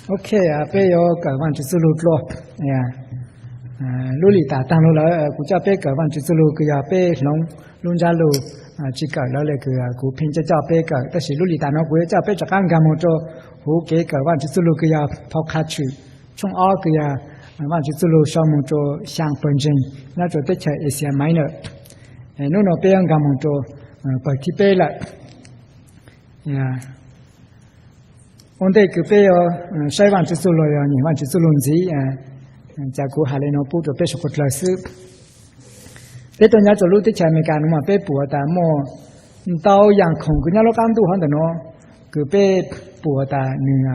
Ok, peb yuav kawm Vaajtswv txuj lug dlua. Lub lim tas taag lug lawm, kuv coj peb kawm Vaajtswv txuj lug kws yog peb hloov lub ntsab lug, tsi kawm lawm le kws kuv pheej coj coj peb kawm, tab sis lub lim tas nuav kuv yuav coj peb rov qaab nkaag moog rua huv kev kawm Vaajtswv txuj lug kws yog phau Qha Tshwm tshooj ob kws yog Vaajtswv txuj lug sau moog rua xyaa pawg ntseeg nyob rua teb chaws Asia Minor. Nub nuav peb yuav nkaag moog rua pawg thib peb lawm. Ua ntej kws peb yuav saib Vaajtswv txuj lug, yog nyeem Vaajtswv txuj lug ntxiv, cas kuv has le nuav pub rua peb suav dlawg xwb. Peb tuaj nyob rua lub teb chaws Amelikas nuav mas peb pum tas muaj ntau yaam khoom kws nyob lub qaab ntuj hov ntawm nuav kws peb pum tas nwg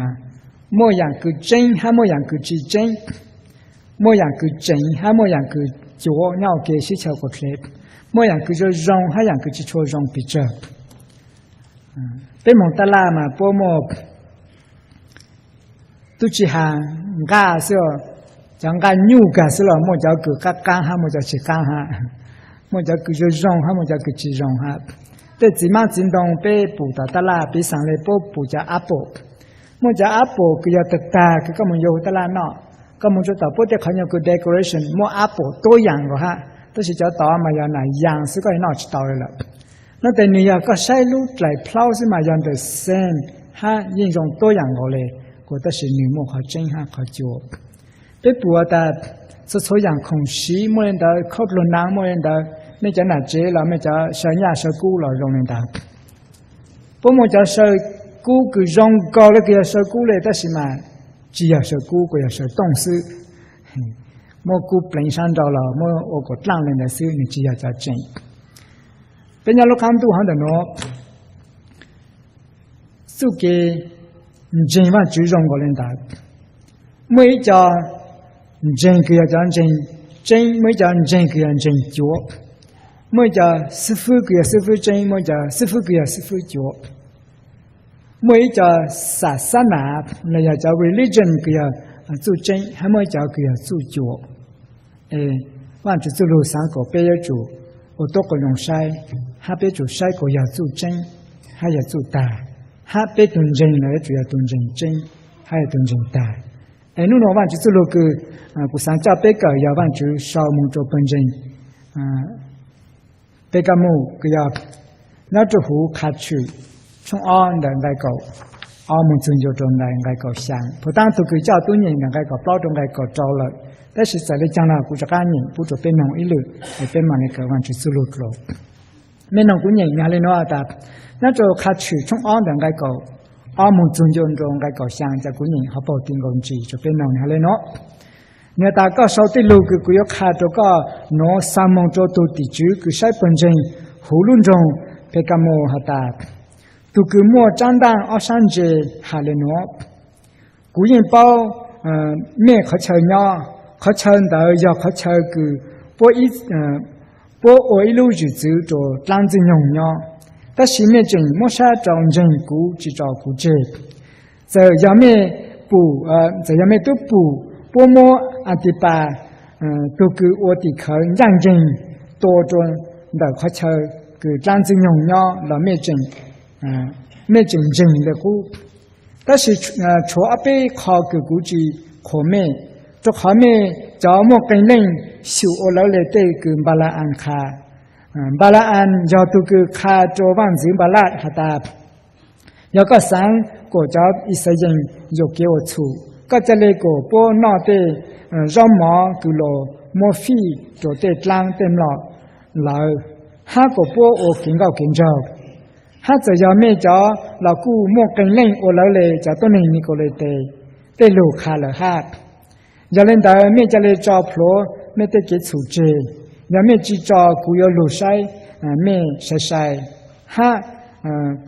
muaj yaam kws tseeb hab muaj yaam kws tsi tseeb, muaj yaam kws tseem hab muaj yaam kws cuav nyob ua ke sib chaw quas dle, muaj yaam kws zoo zoo hab yaam kws tsi tshua zoo pes tsawg. Peb moog taj laj mas puab muaj tub tsi has nqaj xwb, cov nqaj nyuj kag xwb los muaj cov kws qaab qaab hab muaj cov tsi qaab hab, muaj cov kws zoo zoo hab muaj cov kws tsi zoo hab. Tej txiv hmab txiv ntoo peb pum tom taj laj piv xaam le puab pum cov apple, muaj cov apple kws yog tag tag kws koj moog yuav huv taj laj noj, koj moog rua tom puab tej qhov nyuas kws decoration muaj apple tuab yaam nkaus hab, tab sis cov tod mas yog nam yaas xwb koj noj tsi tau le lawm. Nub tes nwg yog koj saib lub dlaim plhaub xwb mas yog the same hab yeej zoo tuab yaam nkaus le, kuas tab sis nwg muaj qhov tseeb hab qhov cuav. Peb pum tas txhua txhua yaam khoom siv muaj le ntawd, khaub dluag naav muaj le ntawd, mej cov nam tsev los mej cov saw nyaj saw kub los zoo le ntawd. Puab muaj cov saw kub kws zoo nkaus le kws yog saw kub le tab sis mas tsi yog saw kub, kuas yog saw tooj xwb. Muab kub pleev sab nraud los muab ua kuas dlaaj le ntawd xwb, nwg tsi yog cov tseem. Peb nyob lub qaab ntuj hov ntawm nuav txuj kev ntseeg Vaajtswv zoo nkaus le ntawd. Muaj ib co ntseeg kws yog cov ntseeg tseeb, muaj ib co ntseeg kws yog ntseeg cuav. Muaj ib co xib fwb kws yog xib fwb tseeb, muaj ib co xib fwb kws yog xib fwb cuav. Muaj ib co xav xab nam los yog cov religion kws yog txuj tseeb, hab muaj ib co kws yog txuj cuav. Vaajtswv txuj lug xaav kuas peb yuav tsum ua tuab quas zoo saib, hab peb tsum saib kuas yog txuj tseeb hab yog txuj tag, hab peb tug ntseeg los yuav tsum yog tug ntseeg tseeb hab yog tug ntseeg tag. Es nub nuav Vaajtswv txuj lug kws kuv xaav coj peb kawm yog Vaajtswv sau moog rua pawg ntseeg Pekamus kws yog nyob rua huv Qha Tshwm tshooj ob ntawm nqai kaum ob moog txug ncua rua nqai kaum xyaa. Puv taab tug kws coj tub nyeem ntawm nqai kaum plaub rua nqai kaum rau lawm, tab sis txawm le caag los kuv rov qaab nyeem pub rua peb noog ib lwm es peb maam le kawm Vaajtswv txuj lug dlua. Mej noog kuv nyeem nwg has le nuav tas, nyob rua Qha Tshwm tshooj ob ntawm nqai kaum ob moog txug ncua rua nqai kaum xyaa, cas kuv nyeem ho paug ti nkaus ntsis rua peb noog. Nwg has le nuav, nwg has tas, koj sau tej lug kws kuv yuav qha rua koj nuav xa moog rua tug tim tswv kws saib pawg ntseeg huv lub nroog Pekamus has tas, tug kws muaj tsaab ntaaj ob sab ntse has le nuav, kuv yeej paub mej qhov chaw nyob. Qhov chaw ntawd yog qhov chaw kws puab ua ib lub zwm txwv rua dlaab ntxwg nyoog nyob, tab sis mej tseem muab sab rau ntseeg kuv tsi tso kuv tseg. Txawm yog mej pum, txawm yog mej tub pum puab muab Antipas tug kws ua tim khawv ncaaj nceeg tua rua ntawm qhov chaw kws dlaab ntxwg nyoog nyob los mej tseem ntseeg le qub. Tab sis tshuav ob peb qho kws kuv tsi qhuas mej, rua qhov mej cov muaj qee leej xyum ua lawv le tej kws Npala-as qha. Npala-as yog tug kws qha rua vaaj ntxwv Npalaj has tas, yog koj xaav kuas cov Yixalayees yuam kev ua txhum, koj ca le kuas puab noj tej zaub mov kws luas muab fij rua tej dlaab tej mlom lawm, hab kuas puab ua kev nkauj kev nraug, hab txawm yog mej cov los kuj muaj qee leej ua lawv le cov tuab neeg Nikauletes tej lug qha lawm hab. Yog le ntawd mej ca le tso plhuav mej tej kev txhum tseg. Yog mej tsi tso, kuv yuav lug saib mej sai sai, hab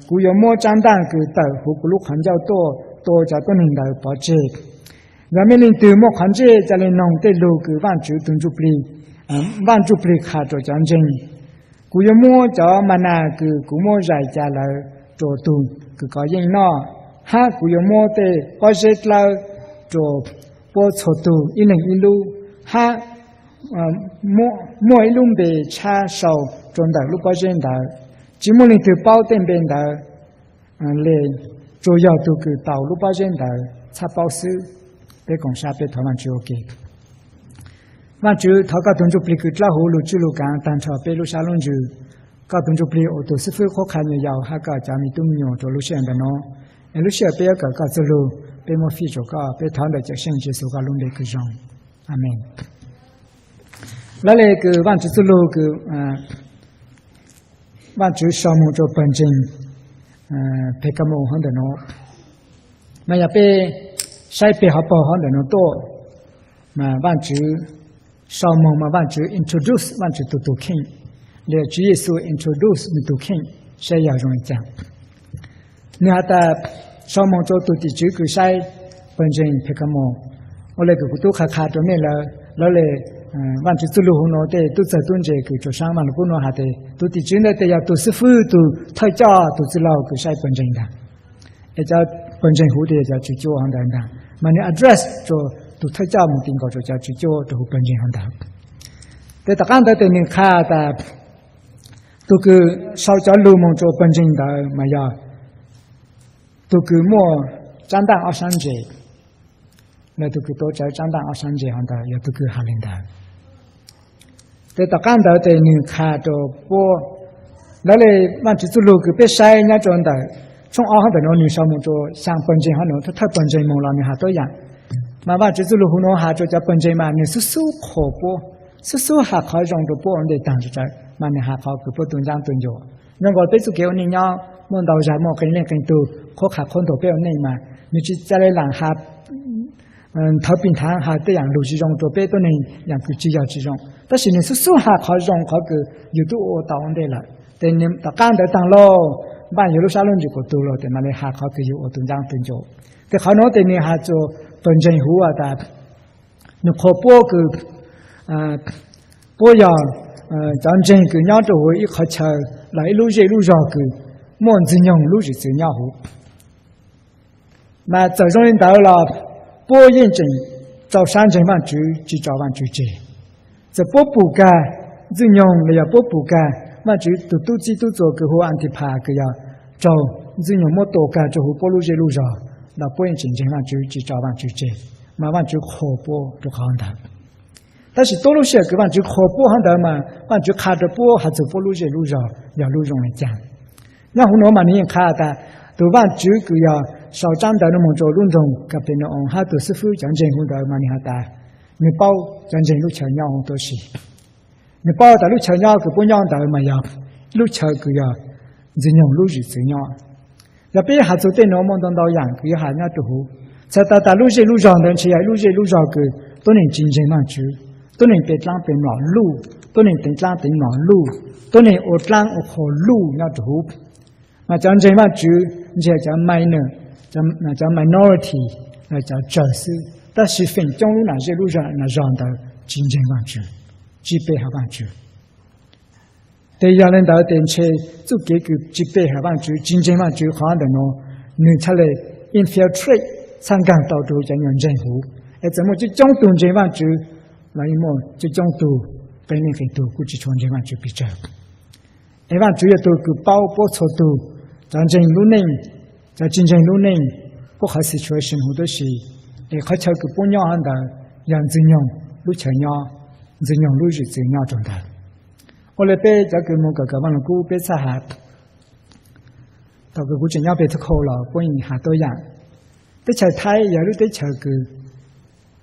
kuv yuav muab tsaab ntaaj kws tawm huv kuv lub qhov ncauj tuaj tua cov tuab neeg ntawd pov tseg. Yog mej leej twg muaj qhov ntsej ca le noog tej lug kws Vaajtswv tug Ntsuj Plig, Vaaj Ntsuj Plig qha rua cov ntseeg. Kuv yuav muab cov ma nas kws kuv muab zais ca lawm rua tug kws kov yeej noj, hab kuv yuav muab tej pob zeb dlawb rua puab txhua tug ib leeg ib lub, hab muaj ib lub npe tshab sau rua ntawm lub pob zeb ntawd. Tsi muaj leej twg paub tej npe ntawd le, tsuas yog tug kws tau lub pob zeb ntawd. txhaj paub xwb. Peb koom sab peb thov Vaajtswv ua ke. Vaajtswv, thov koj tug Ntsuj Plig kws dlawb huv lug tswj lug kaav taag nrho peb lub sab lub ntsws. Koj tug Ntsuj Plig ua tug xib fwb qhuab qha nyuas yaus hab koj cov me tub me nyuam rua lub sij hawm ntawm nuav. Es lub sij hawm peb yuav kawm koj txuj lug, peb muab fij rua koj, peb thov ntawm Cawm Seej Yexus koj lub npe kws zoo. Amees. Lawv le kws Vaajtswv txuj lug kws Vaajtswv sau moog rua pawg ntseeg Pekamos hov ntawm nuav, mas yog peb saib peg hauv paug hov ntawm nuav tuaj, mas Vaajtswv sau moog mas Vaajtswv introduce Vaajtswv tug tug kheej, le Tswv Yexus introduce nwg tug kheej saib yog zoo le caag. Nwg has tas sau moog rua tug tim tswv kws saib pawg ntseeg Pekamos, ua le kws kuv tub qha qha rua mej lawm, lawv le Vaajtswv txuj lug huv nuav tej tub txawg tub ntse kws rua saab Vaaj Lug Kub nuav has tas tug tim tswv ntawd tes yog tug xib fwb, tug thawj coj, tug txwj laug kws saib pawg ntseeg ntag. Es cov pawg ntseeg huv tes yog cov tswv cuab hov ntawd ntag, mas nwg address rua tug thawj coj moog ti nkaus rua cov tswv cuab rua huv pawg ntseeg hov ntawd. Tes tom qaab ntawd tes nwg qha tas tug kws sau cov lug moog rua pawg ntseeg ntawd mas yog tug kws muaj tsab ntaaj ob sab ntse, los tug kws tuav tsawv tsab ntaaj ob sab ntse hov ntawd yog tug kws has le ntawd. Tes tom qaab ntawd tes nwg qha rua puab, lawv le Vaajtswv txuj lug kws peb saib nyob rua ntawm tshooj ob hov ntawm nuav nwg sau moog rua xyaa pawg ntseeg hov nuav, thawj pawg ntseeg moog los nwg has tuab yaam. Mas Vaajtswv txuj lug huv nuav has rua cov pawg ntseeg mas nwg xub xub qhuas puab, xub xub has qhov zoo rua puab ua ntej taag tsawv, mas nwg has qhov kws puab tu ncaab tu ncuav. Zoo nkaus peb txuj kev ua neej nyob muaj ntau zag muaj qee leej qee tug qhuab qha qhuab ntuas peb ua neej mas nwg tsi ca le laam has thawv pis nthav has tej yaam lug tsi zoo rua peb tuab neeg, yaam kws tsi yog tsi zoo, tab sis nwg xub xub has qhov zoo qhov kws yug tub ua tau ua ntej lawm. Tes nwg tom qaab ntawd taag lauj, npaaj yug lub sab lub ntsws kuas tug lug tes mam le has qhov kws yug ua tu ncaab tu ncuav. Tes qhov nuav tes nwg has rua pawg ntseeg huv tas nwg qhuas puab kws puab yog cov ntseeg kws nyob rua huv ib qhov chaw los ib lub zej lub zog kws muaj Ntxwg Nyoog lub zwm txwv nyob huv. Mas txawm zoo le ntawd los puab yeej tseem rau sab ntseeg Vaajtswv tsi tso Vaajtswv tseg. Txawm puab pum kag Ntxwg Nyoog los yog puab pum kag Vaajtswv tug tub txib tub txuas kws hu ua Antipas kws yog raug Ntxwg Nyoog muab tua kag rua huv puab lub zej lub zog, los puab yeej tseem ntseeg Vaajtswv tsi tso Vaajtswv tseg, mas Vaajtswv qhuas puab rua qhov ntawd. Tab sis tuab lub sij hawm kws Vaajtswv qhuas puab hov ntawd mas Vaajtswv qha rua puab has txug puab lub zej lub zog yog lub zoo le caag. Nyob huv nuav mas nwg yeej qha tas tug Vaajtswv kws yog sau tsab ntawv nuav moog rua lub nroog Kapenaus hab tug xib fwb cov ntseeg huv ntawd mas nwg has tas nwg paub cov ntseeg lub chaw nyob huv tuab si. Nwg paub tas lub chaw nyob kws puab nyob ntawd mas yog lub chaw kws yog Ntxwg Nyoog lub zwm txwv nyob. Yog peb has txug tej nuav muaj ntau ntau yaam kws yuav has nyob rua huv. Txhais tau tas lub zej lub zog ntawd ntshe yog lub zej lub zog kws tuab neeg tsi ntseeg Vaajtswv, tuab neeg pe dlaab pe mlom luj, tuab neeg teev dlaab teev mlom luj, tuab neeg ua dlaab ua qhua luj nyob rua huv. Mas cov ntseeg Vaajtswv ntshe cov minor, cov minority, cov tsawg xwb, tab sis feem coob lub nam zej lub zog ntawd tsi ntseeg Vaajtswv, tsi pe hawm Vaajtswv. Tes yog le ntawd tes ntshe txuj kev kws tsi pe hawm Vaajtswv, tsi ntseeg Vaajtswv qhov ntawm nuav, nwg txhaj le infiltrate, txhaj nkaag tau rua huv cov nyuas ntseeg huv. Es txawm muaj coob coob tug ntseeg Vaajtswv, los yeej muaj coob coob tug qee leej qee tug kuj tsi tshua ntseeg Vaajtswv pes tsawg. Es Vaajtswv yog tug kws paub puab txhua tug, cov ntseeg lub neej, cov tsi ntseeg lub neej, puab qhov situation huv tuab si, es qhov chaw kws puab nyob hov ntawd yog Ntxwg Nyoog lub chaw nyob, Ntxwg Nyoog lub zwm txwv nyob rua ntawd. Ua le peb cov kws moog kawm kawm Vaaj Lug Kub peb txhaj has, thaum kws kuv tseem nyob Pentecostal los puab yeej has tuab yaam. Teb chaws Thaib yog lub teb chaws kws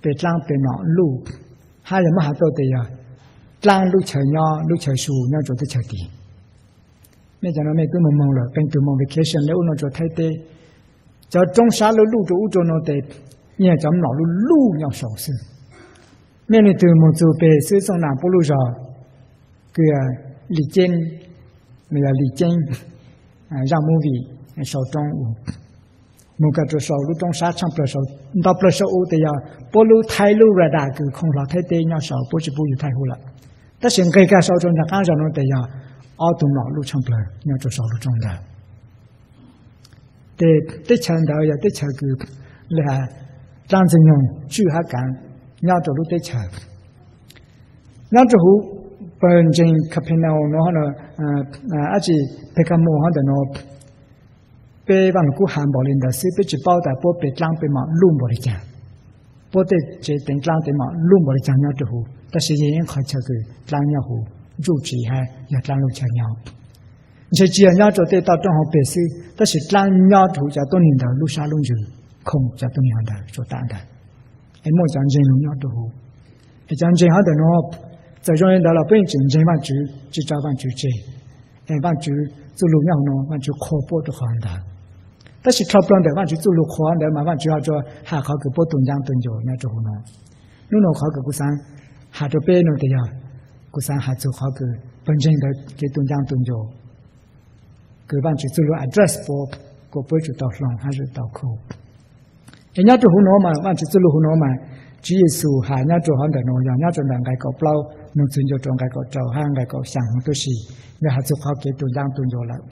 pe dlaab pe mlom luj, hab yog muab has tuaj tes yog dlaab lub chaw nyob lub chaw su nyob rua teb chaws tid. Mej cov nuav mej twb moog moog lawm, qee tug moog vacation le ub nuav rua Thaib teb, cov roob sab luj luj rua ub rua nuav tes yeej yog cov mlom luj luj nyob saud xwb. Mej leej twg moog txug peg xwb Xooj Nam puab lub zog kws Lis Ceeb, los yog Lis Ceeb, zaaj movie sau roob u, moog kag rua sau lub roob sab tshaaj plawg, nto plawg saum u tes yog puab lub Thaib lub radar kws khoo hlo Thaib teb nyob saud, puab tsi pub yug Thaib huv lawm. Tab sis nqeg kag sau rua nraag qaab zog nuav tes yog ob tug mlom luj tshaaj plawg nyob rua sau lub roob ntawd. Tes teb chaws ntawd yog teb chaws kws le has dlaab Ntxwg Nyoog tswj hab kaav nyob rua lub teb chaws. Nyob rua huv pawg ntseeg Kapenaus nuav, dab tsi, Pekamus hov ntawm nuav, Peb Vaj Lug Kub has npaum li ntawd xwb, peb tsis paub tas puab peg dlaab peg mom luj npaum li cas, puab tej tsev teev dlaab teev mom luj npaum li cas nyob rua huv, tab sis yeej ib qhov chaw kws dlaab nyob huv, ntsuj tsiv hab yog dlaab lub chaw nyob. Ntshe tsis yog nyob rua tej toj roob hauv peg xwb, tab sis dlaab nyob rua huv cov tuab neeg ntawd lub sab lub ntsws, khoom cov tuab neeg hov ntawd tsuas tam ntawd. Es muaj cov ntseeg lug nyob rua huv. Es cov ntseeg hov ntawm nuav, txawm zoo li ntawd los puab yeej tseem ntseeg Vaajtswv, tsis tso Vaajtswv tseg. Es Vaajtswv txuj lug nyob huv nuav, Vaajtswv qhuas puab rua qhov ntawd. Tab sis dlhau plaws ntawm Vaajtswv txuj lug qhuas ntawd mas Vaajtswv ho tsuas has qhov kws puab tu ncaab tu ncua nyob rua huv nuav. Nub nuav qhov kws kuv xaav has rua peb nuav tes yog, kuv xaav has txug qhov kws pawg ntseeg ntawd kev tu ncaab tu ncua kws Vaajtswv txuj lug address puab, kuas puab tsum tau hloov hab tsum tau khu. Es nyob rua huv nuav mas Vaajtswv txuj lug huv nuav mas Tswv Yexus has nyob rua hov ntawm nuav yog nyob rua ntawm nqai kaum plaub moog txug ncua rua nqai kaum rau hab nqai kaum xyaa huv tuab si, yog has txug qhov kev tu ncaab tu ncua lawm.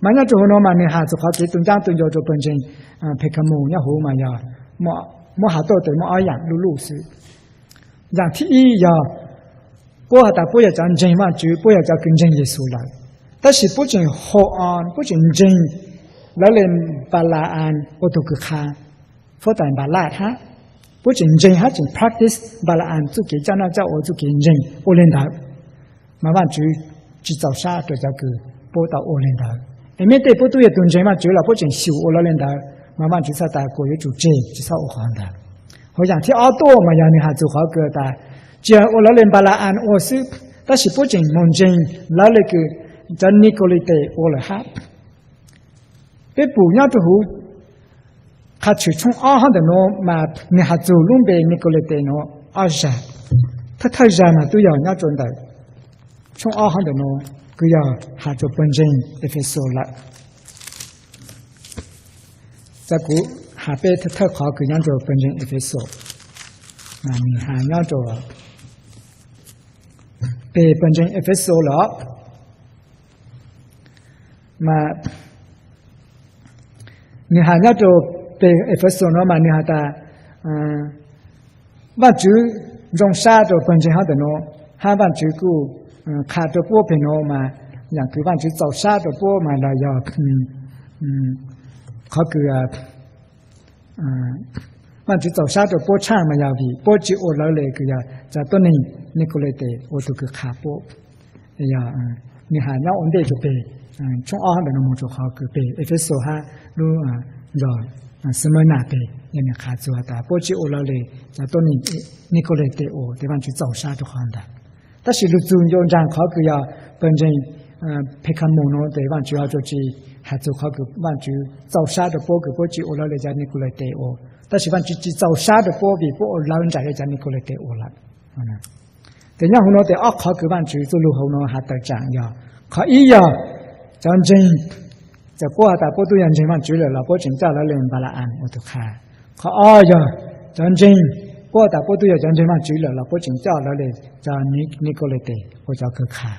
Mas nyob rua huv nuav mas nwg has txug qhov kev tu ncaab tu ncua rua pawg ntseeg Pekamus nyob huv mas yog muab has tuaj tes muaj ob yaam luj luj xwb. Yaam thib ib yog puab has tas puab yog cov ntseeg Vaajtswv, puab yog cov kws ntseeg Yexus lawm, tab sis puab tseem hold on, puab tseem ntseeg lawv le Npala-as ua tug kws qha, fuab tais Npalaj hab, puab tseem ntseeg hab tseem practice Npala-as txuj kev coj noj coj ua, txuj kev ntseeg ua le ntawd. Mas Vaajtswv tsis txaus sab rua cov kws puab tau ua le ntawd. Es mej tej puab tub yog tug ntseeg Vaajtswv los puab tseem xyum ua lawv le ntawd, mas Vaajtswv txhaj tas kuas yuav tsum tseg tsis txhob ua qhov ntawd. Ho yaam thib ob tuaj mas yog nwg has txug qhov kws tas tsis yog ua lawv le Npala-as ua xwb, tab sis puab tseem moog ntseeg lawv le kws cov Nikolaites ua lawm hab. Peb pum nyob rua huv Qha Tshwm tshooj ob hov ntawm nuav mas nwg has txug lub npe Nikolaites nuav ob zag. Thawj thawj zag mas tub yog nyob rua ntawm tshooj ob hov ntawm nuav, kws yog has rua pawg ntseeg Efexus lawm. Txawm kuv has peb thawj thawj qhov kws nyob rua pawg ntseeg Efexus, mas nwg has nyob rua peg pawg ntseeg Efexus lawm. Mas nwg has nyob rua peg Efexus nuav mas nwg has tas Vaajtswv zoo sab rua pawg ntseeg hov ntawm nuav, hab Vaajtswv kuj qha rua puab peg nuav mas yaam kws Vaajtswv txaus sab rua puab mas los yog qhov kws Vaajtswv txaus sab rua puab tshaj mas yog vim puab tsis ua lawv le kws yog cov tuab neeg Nikolaites ua tug kws qha puab. Yog nwg has nyob ua ntej rua peg tshooj ob ntawm nuav moog rua qhov kws peg Efexus hab lub zog Smyrna peg, yog nwg qha txug has tas puab tsis ua lawv le cov tuab neeg Nikolaites ua, tes Vaajtswv txaus sab rua qhov ntawd. Tab sis lug txug ncua nraag qhov kws yog pawg ntseeg Pekamus nuav tes Vaajtswv ho tsuas tsis has txug qhov kws Vaajtswv txaus sab rua puab kws puab tsis ua lawv le cov Nikolaites ua, tab sis Vaajtswv tsis txaus sab rua puab vim puab ua lawv nraim le cov Nikolaites ua lawm. Tes nyob huv nuav tes ob qhov kws Vaajtswv txuj lug huv nuav has tawm tsaam yog, qhov ib yog cov ntseeg, txawm puab has tas puab tub yog ntseeg Vaajtswv lawm los puab tseem coj lawv le Npala-as ua tug qha. Qhov ob yog cov ntseeg, puab has tas puab tub yog cov ntseeg Vaajtswv lawm los puab tseem coj lawv le cov Nikolaites ua cov kws qha.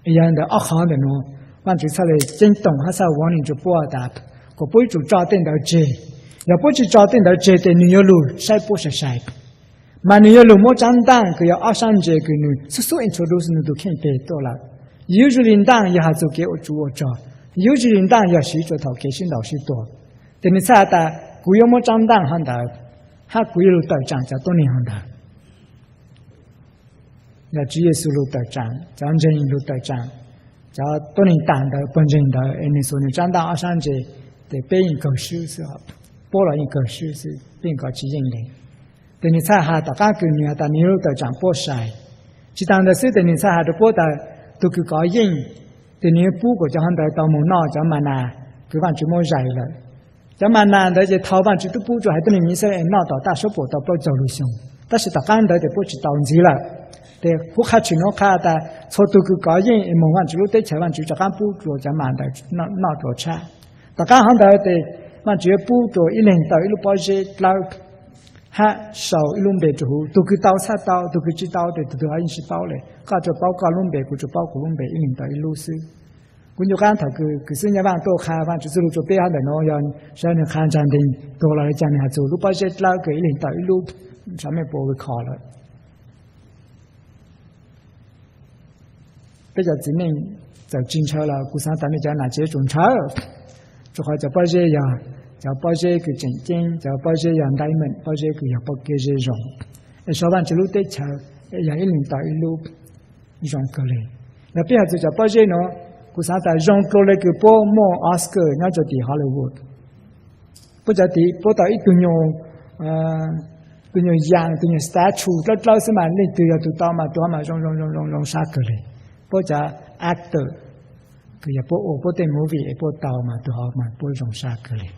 Es yog ntawm ob qhov ntawm nuav, Vaajtswv txhaj le ceeb toom hab txhaj warning rua puab tas kuas puab yuav tsum tso tej ntawd tseg. Yog puab tsis tso tej ntawd tseg tes nwg yuav lug saib puab sai sai, mas nwg yuav lug muab tsaab ntaaj kws yog ob sab ntse kws nwg xub xub introduce nwg tug kheej peg tuaj lawm. Usually ntaaj yog has txug kev ua tsuv ua rog, usually ntaaj yog siv rua thaum kev sib ntaus sib tua. Tes nwg txhaj has tas kuv yuav muab tsaab ntaaj hov ntawd, hab kuv yuav lug tawm tsaam cov tuab neeg hov ntawd. Yog Tswv Yexus lug tawm tsaam, cov ntseeg lug tawm tsaam cov tuab neeg tas ntawd, pawg ntseeg ntawd es nwg xuas nwg tsaab ntaaj ob sab ntse, tes peb yeej kawg swb xwb, puab los yeej kawg swb xwb, peb yeej kov tsis yeej le. Tes nwg txhaj has tom qaab kws nwg has tas nwg yuav lug tawm tsaam puab sai. Tsis taag ntawd xwb tes nwg txhaj has rua puab tas tug kws kov yeej, tes nwg yuav pub kuas cov hov ntawd tau moog noj cov ma nas kws Vaajtswv muab zais lawm. Cov ma nas ntawd ces thaus Vaajtswv tub pub rua haiv tuab neeg Yixalayees noj tom taj suab puam tau plaub caug lug xyoo, tab sis tom qaab ntawd tes puab tsis tau ntxiv lawm. Tes huv Qha Tshwm nuav qha tas txhua tug kws kov yeej es moog Vaajtswv lub teb chaws, Vaajtswv rov qaab pub rua cov ma ntawd noj dlua tshab. Tom qaab hov ntawd tes Vaajtswv yuav pub rua ib leeg tau ib lub pob zeb dlawb hab sau ib lub npe rua huv. Tug kws tau txhaj tau, tug kws tsis tau tes tug twg ho yeej tsis paub le. Koj tsuas paub koj lub npe, kuv tsuas paub kuv lub npe, ib leeg tau ib lub xwb. Kuv nco qaab thaum kws Kwv Xib Nyaj Vaaj tuaj qha Vaajtswv txuj lug rua peb hov ntawm nuav, yog saib nwg qha ntsag nteeg tuag los le caag nwg has txug lub pob zeb dlawb kws ib leeg tau ib lub, saib mej puas ua kho lawm. Peb cov txiv neej txawm tsis ntshaw los kuv xaav tas mej cov nam tsev yuav tsum ntshaw. Rau qhov cov pob zeb yog cov pob zeb kws tseem ceeb, cov pob zeb yog diamond, pob zeb kws yog pob keb zeb zoo. Es sau Vaajtswv lub teb chaws yog ib leeg tau ib lub zoo kawg le. Yog peb has txug cov pob zeb nuav, kuv xaav tas zoo dlua le kws puab muaj Oscar nyob rua tim Hollywood. Puab cov tim puab tau ib tug nyuas, tug nyuas yaam, tug nyuas statue dlawb dlawb xwb mas leej twg yog tug tau mas tug hov mas zoo zoo zoo zoo zoo sab kawg le. Puab cov actor kws yog puab ua puab tej movie es puab tau mas tug hov mas puab zoo sab kawg le.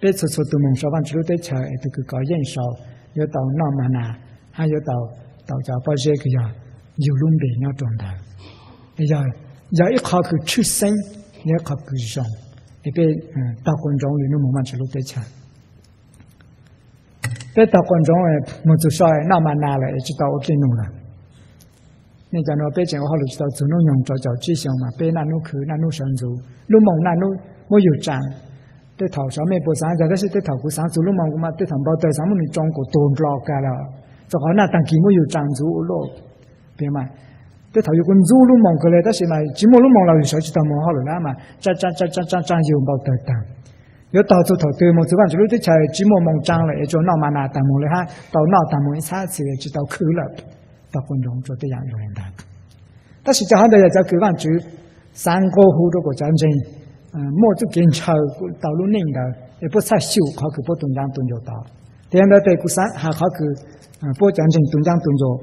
Peb txhua txhua tug moog sau Vaajtswv lub teb chaws es tug kws kov yeej sau yuav tau noj ma nas, hab yuav tau tau cov pob zeb kws yog yug lub npe nyob rua ntawd. Yog ib qho kws tshwj xeeb, yog ib qho kws zoo, es peb taug quas ntsoov lwm nub moog Vaajtswv lub teb chaws. Peb taug quas ntsoov moog txug sau noj ma nas lawm es tsi tau ua dlej nug lawm. Nej cov nuav peb tseem ua hauj lwm tsi tau txug nub nyoog rau caum tsib xyoo mas peb naj nub khwv naj nub sawv ntxuv, lub moos naj nub muab yug tsaa. Tej thaum xyov mej puas xaav yog, tab sis tej thaum kuv xaav txug lub moos kuv mas tej thaum npau taws xaav muab nws tsoo kuas tuag nplo kag lawm, rau qhov naj taag kis muab yug tsaa ntxuv ua luaj. Peb mas tej thaum yug kuj ntxub lub moos kawg le tab sis mas tsi muaj lub moos los yug sawv tsi taug moog hauj lwm lawm mas tsaa tsaa tsaa tsaa yug npau taws taag. Yuav taug txug thaum twg moog txug Vaajtswv lub teb chaws tsi muaj moos tsaa lawm es tsuas noj ma nas taag moog le hab tau noj taag moog ib txhab txhia tsi tau khwv lawm. Taug quas ntsoov rua tej yaam zoo le ntawd. Tab sis cov hov ntawd yog cov kws Vaajtswv xaav nqua hu rua kuas cov ntseeg muaj txuj kev ntshaw tau lub neej ntawd es puab txhaj xyum qhov kws puab tu ncaab tu ncua tod. Tes yog ntawd tes kuv xaav has qhov kws puab cov ntseeg tu ncaab tu ncua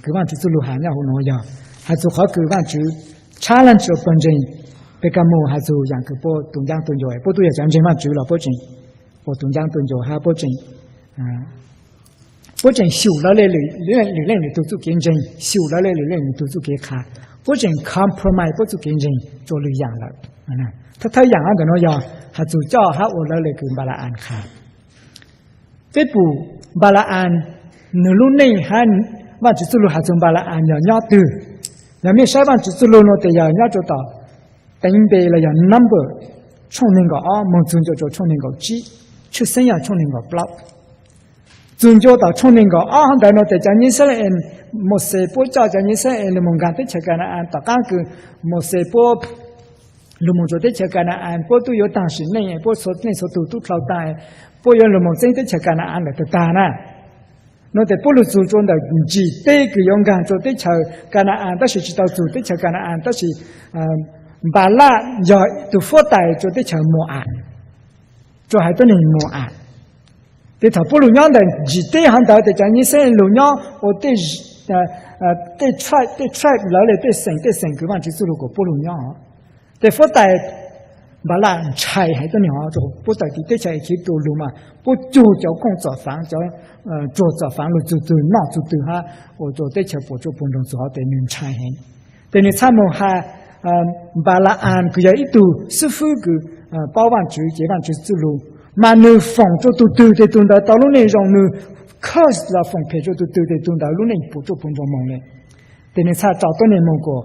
kws Vaajtswv txuj lug has nyob huv nuav yog has txug qhov kws Vaajtswv challenge rua pawg ntseeg Pekamos has txug yaam kws puab tu ncaab tu ncua. Puab tub yog cov ntseeg Vaajtswv los puab tseem ua tu ncaab tu ncua hab puab tseem puab tseem xyum lawv le lwm leej lwm tug txuj kev ntseeg, xyum lawv le lwm leej lwm tug txuj kev qha, puab tseem compromise puab txuj kev ntseeg rua lwm yaam lawm. Thawj thawj yaam ntawm nuav yog has txug coj hab ua lawv le kws Npala-an qha. Peb pum Npala-an nwg lub neej hab Vaajtswv txuj lug has txug Npala-an yog nyob twg. Yog mej saib Vaajtswv txuj lug nuav tes yog nyob rua tom teev npe los yog Number tshooj neeg nkaum ob moog txug ncua rua tshooj neeg nkaum tsib, tshwj xeeb yog tshooj neeg nkaum plaub. Txug ncua tom tshooj neeg nkaum ob hov ntawd nuav tes cov Yixalayees, Mauxes puab coj cov Yixalayees lug moog nkaag teb chaws Kana-an. Tom qaab kws Mauxes puab lug moog rua teb chaws Kana-an puab tub yuav taag sim neej, puab txhua leej txhua tug tub dlhau taag, puab yuav lug moog txeeb teb chaws Kana-an lawm tag tag na. Nuav tes puab lug txug rua ntawm ntsim teb kws yuav nkaag rua teb chaws Kana-an tab sis tsi tau txug teb chaws Kana-an tab sis Npalaj yog tug huab tais rua teb chaws Mau-am, rua haiv tuab neeg Mau-am. Tes thaum puab lug nyob ntawm ntsim teb hov ntawd tes cov Yixalayees lug nyob ua tej, tej tribe lawv le tej xeem tej xeem kws Vaajtswv txuj lug kuas puab lug nyob. Tes huab tais Npalaj ntshai haiv tuab neeg hov, puab tawm tim teb chaws Egiptus lug mas puab cug cov khooj txom faav, cov tsuag txom faav lug txug twg noj txug twg hab ua rua teb chaws puas tsuaj puag nroo txug hov tes nwg ntshai heev. Tes nwg txhaj moog has Npala-an kws yog ib tug xib fwb kws paub Vaajtswv, cev Vaajtswv txuj lug, mas nwg foom rua tug twg tes tug ntawd tau lub neej zoo, nwg curse los foom phem rua tug twg tes tug ntawd lub neej puas tsuaj puag nroo moog le. Tes nwg txhaj rau tuab neeg moog kuas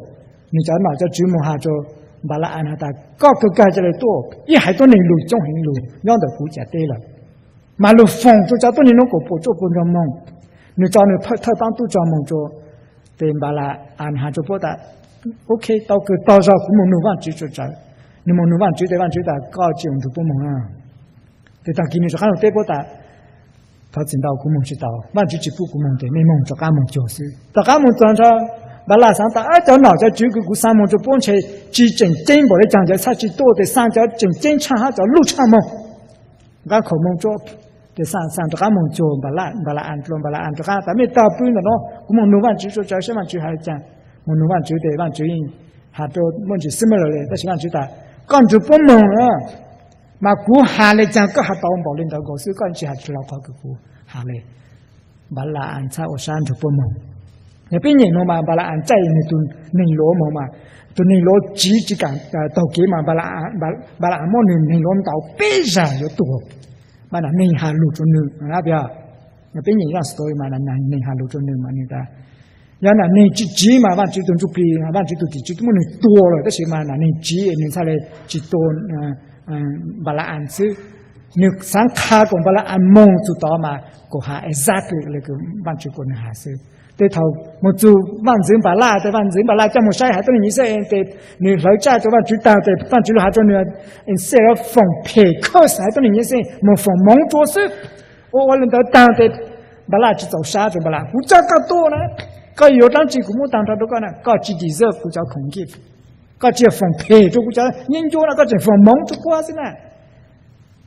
nwg cov nom cov tswv moog has rua Npala-an has tas koj kawg kag ca le tuaj, ib haiv tuab neeg lug coob heev lug nyob ntawm kuv cav teb lawm. Mas lug foom rua cov tuab neeg nuav kuas puas tsuaj puag nroo moog. Nwg tso nwg thawj paab tub rog moog rua, tes Npala-an has rua puab tas, ok, tau kawg, tog zog kuv moog nug Vaajtswv rua tsawv. Nwg moog nug Vaajtswv tes Vaajtswv tas koj tsi ua nrug puab moog na. Tes taag kis nwg rov qaab lug teb puab tas, thov txim ntau, kuv moog tsi tau, Vaajtswv tsi pub kuv moog tes mej moog rov qaab moog cuag xwb. Rov qaab moog txug nrho, Npala-an xaav tas cov nom cov tswv kws kuv xaav moog rua puab ntshe tsi tseem ceeb npaum le caag, cov txhaj tsi tuaj tes xaav cov tseem ceeb tshaj hab cov luj tshaj moog. Nqaab khaum moog rua, tes xaav xaav rov qaab moog cuag Npala-an dlua, Npala-an rov qaab tas mej tog pw ntawm nuav, kuv moog nug Vaajtswv rua tsawv saib Vaajtswv has le caag. Moog nug Vaajtswv tes Vaajtswv yeej has rua muaj ntsis similar le, tab sis Vaajtswv tas koj nrug puab moog na, mas kuv has le caag koj has tau npaum le ntawd nkaus xwb, koj tsi has tsi tau qhov kws kuv has le. Npala-an txhaj ua sab nrug puab moog. Yog peb nyeem moog mas Npala-an caij nwg tug neeg luav moog mas, tug neeg luav tsiv tsi kaam taug kev mas Npala-an muab nwg neeg luav ntaus peb zag yuav tuag. Mas nam neeg has lug rua nwg na, peb nyeem zaj story mas nam neeg has lug rua nwg mas nwg tas, yog nam neeg tsi tsiv mas Vaajtswv tug ntsuj plig, Vaajtswv tug tim tswv muab nwg tua lawm, tab sis mas nam neeg tsiv nwg txhaj le tsi tua Npala-an xwb. Nwg xaav qha kuas Npala-an moog txug tod mas kuas has exactly le kws Vaajtswv kuas nwg has xwb. Ces thaum mus txug vaaj ntxwv Npaj Laj, tes vaaj ntxwv Npaj Laj coj mus saib haiv tuab neeg Yixalayees, tes nwg hlawv tsaj rua Vaajtswv taag, tes Vaajtswv lug has rua nwg, ntxawm foom phem, curse haiv tuab neeg Yixalayees, moog foom moov rua xwb. Ua ua le ntawd taag tes Npaj Laj tsi txaus sab rua Npaj Laj, kuv coj koj tuaj na, koj yuav dlaab tsi kuv muab taag nrho rua koj na, koj tsi deserve kuv cov khoom gift, koj tsi yog foom phem rua kuv cov yeeb ncuab no, koj tseem foom moov rua puab xwb na.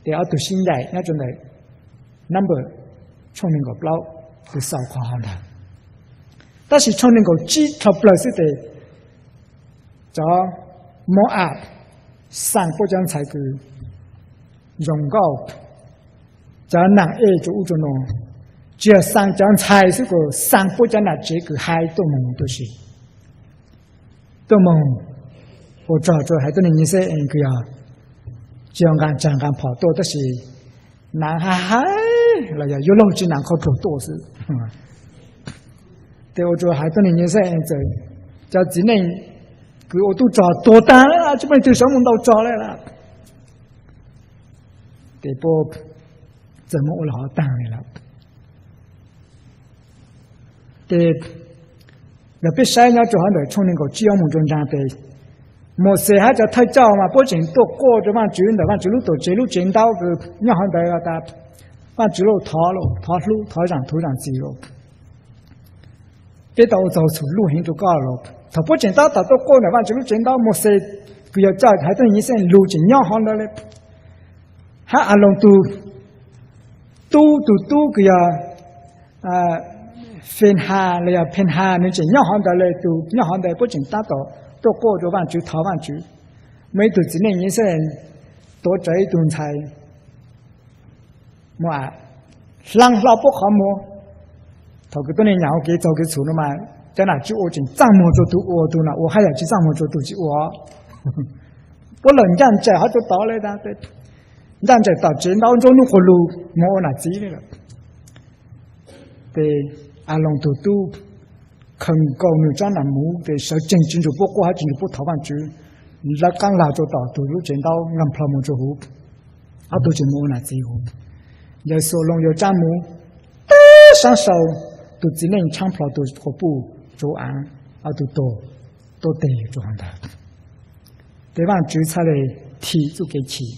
Tes ob tug sib ncaim nyob rua ntawm Number tshooj neeg nkaum plaub, kuv xaus qhov hov ntag. Tab sis tshooj neeg nkaum tsib dlhau plawg xwb tes cov Moab xaa puab cov ntxhais kws zoo nkauj, cov naam ej rua ub rua no, tsi yog xaa cov ntxhais xwb kuj xaa puab cov nam tsev kws hais tuaj moog tuaj si, tuaj moog ua rog rua haiv tuab neeg Yixalayees kws yog tsi yog nqaa tsaag nqaa phom tuaj tab sis naav hab hais los yog yuav luag tsi naav qhov pluag tuaj xwb. Tes ua rua haiv tuab neeg Yixalayees txawm cov txiv neej kws ua tub rog tuag taag, tsi muaj leej twg sawv mus ntaus rog le lawm. Tes puab txawm moog ua le hov taag le lawm. Tes yog peb saib nyob rua hov ntawm tshooj neeg nkaum tsib moog rua nraag tes Mauxes hab cov thawj coj mas puab tseem tuaj quaj rua Vaajtswv ntawm Vaajtswv lub tuam tsev lub tsev ntaub kws nyob hov ntawd tas, Vaajtswv lauj, thov lauj, thov hlub, thov zaam thuv zaam txim lauj. Peb tau ua txaug txhum luj heev rua koj lauj. Thaum puab tseem tab tom tuaj quaj ntawm Vaajtswv lub tsev ntaub, Mauxes kws yog coj haiv tuab neeg Yixalayees lug tseem nyob hov ntawd le, hab Aloos tug tub, tug tub kws yog Fenhas los yog Phenhas, nwg tseem nyob hov ntawd le, tug nyob hov ntawd puab tseem tab tom tuaj quaj rua Vaajtswv thov Vaajtswv. Muaj ib tug txiv neej Yixalayees tuav rawv ib tug ntxhais Moab, hlaang hlo puab qhov muag. Thaum kws tuab neeg nyaam ua kev txaug kev txhum no mas cov nam tsi ua tseem txaaj muag rua tug ua, tug nam ua hab yam tsi txaaj muag rua tug tsi ua. Puab lawm ncaaj nraim hov rua tod le, ncaaj nraim tom tsev ntaub ntsuab nub quas lug moog ua nam txiv le lawm. Tes Aloos tug tub khaws nkaus nwg tsob nam muv tes sawv tsees tsi nrug puab quaj hab tsi nrug puab thov Vaajtswv, lawv qaab lag rua tom tug lub tsev ntaub nkaag plho moog rua huv. Ob tug tseem moog ua nam txiv huv. Yawm Xaluas yuav tsaab muv, teb saab sau, tug txiv neej tshaab plho tug quas puj rua av, ob tug tuag tuab teg rua hov ntawd. Tes Vaajtswv txhaj le thim txuj kev chim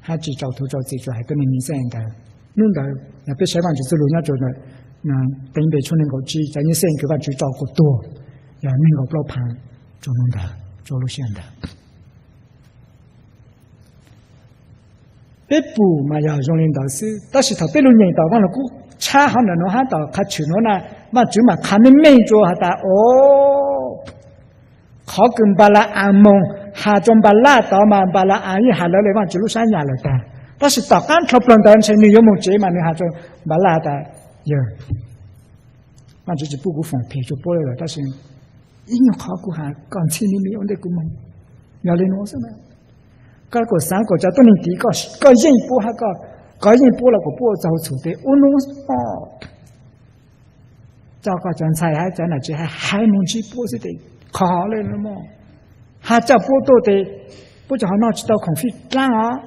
hab tsi rau thuv rau txim rua haiv tuab neeg Yixalayees ntawd. Nub ntawd yog peb saib Vaajtswv txuj lug nyob rua ntawm Teev Npe tshooj neeg nkaum tsib, cov Yixalayees kws Vaajtswv tso kuas tuag yog neeg nkaum plaub phaav rua nub ntawd, rua lub sij hawm ntawd. Peb pum mas yog zoo li ntawd xwb, tab sis thaum peb lug nyeem tom Vaaj Lug Kub tshab hov ntawm nuav hab tom Qha Tshwm nuav na, Vaajtswv mas qha meej meej rua has tas, o, qhov kws Npala-as moog has rua Npalaj tod mas Npala-as yeej has lawv le Vaajtswv lub sab nyam lawm tag, tab sis tom qaab dlhau plawg ntawd ntshe nwg yuav moog tsev mas nwg has rua Npalaj tas, yawg, Vaajtswv tsi pub kuv foom phem rua puab le lawm, tab sis ib nyuag qhov kuv has koj ntxhib nib me ua ntej kuv moog. Yog le nuav xwb na, koj kuas xaav kuas cov tuab neeg tiv koj yeej puab hab koj, koj yeej puab los kuas puab ua txaug txhum tes ua nuav xwb mog. Coj koj cov ntxhais hab cov nam tsev hab haiv moog ntsib puab xwb tes qhov le nuav mog. Hab coj puab tuaj tes puab cov ho noj tsi tau khoom fij dlaab os.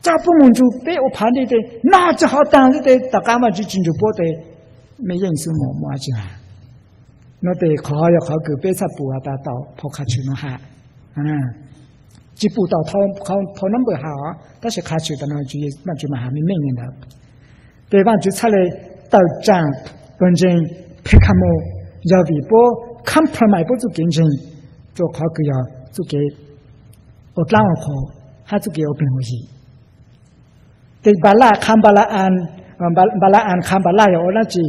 Coj puab moog nrug peb ua phav nti tes noj tsi hov taag xwb tes tom qaab Vaajtswv tsi nrug puab tes mej yeej xwb mog, muaj dlaab tsi has. Nuav tes qhov yog qhov kws peb txhaj pum has tas tom phau Qha Tshwm nuav has, tsi pum tom phau number has os, tab sis Qha Tshwm tas no Vaajtswv mas has meej meej le ntawd. Tes Vaajtswv txhaj le tawm tsaam pawg ntseeg Phekhamos yog vim puab compromise puab txuj kev ntseeg rua qhov kws yog txuj kev ua dlaab ua qhua hab txuj kev ua pleeg ua yig. Tes Npala-as qha Npala-as, Npala-as qha Npalaj yog ua dlaab tsi?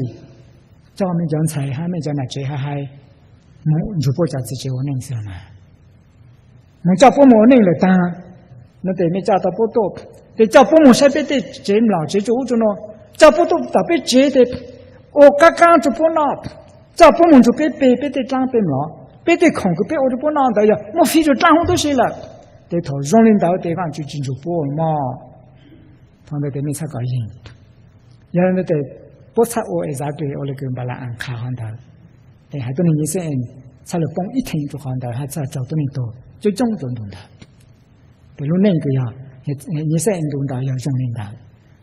Coj mej cov ntxhais hab mej cov nam tsev hab haiv moog nrug puab cov txiv tsev ua neej xwb na. Moog coj puab moog ua neej lawm taag, nuav tes mej coj tau puab tuaj, tes coj puab moog saib peb tej tsev mlom tsev rua ub rua nuav, coj puab tuaj tom peb tsev tes ua qaab qaab rua puab noj, coj puab moog nrug peb pe peb tej dlaab peb mlom, peb tej khoom kws peb ua rua puab noj ntawd yog muab fij rua dlaab huv tib si lawm. Tes thaum zoo le ntawd tes Vaajtswv tsi nrug puab mog. Thaum ntawd tes mej txhaj kov yeej. Yog le ntawd tes puab txhaj ua exactly ua le kws Npala-as qha hov ntawd. Tes haiv tuab neeg Yixalayees txhaj le poob ib theem rua qhov ntawd hab txhaj raug tuab neeg tuag coob coob rua ntu ntawd. Tes lub neej kws yog Yixalayees ntu ntawd yog zoo le ntawd.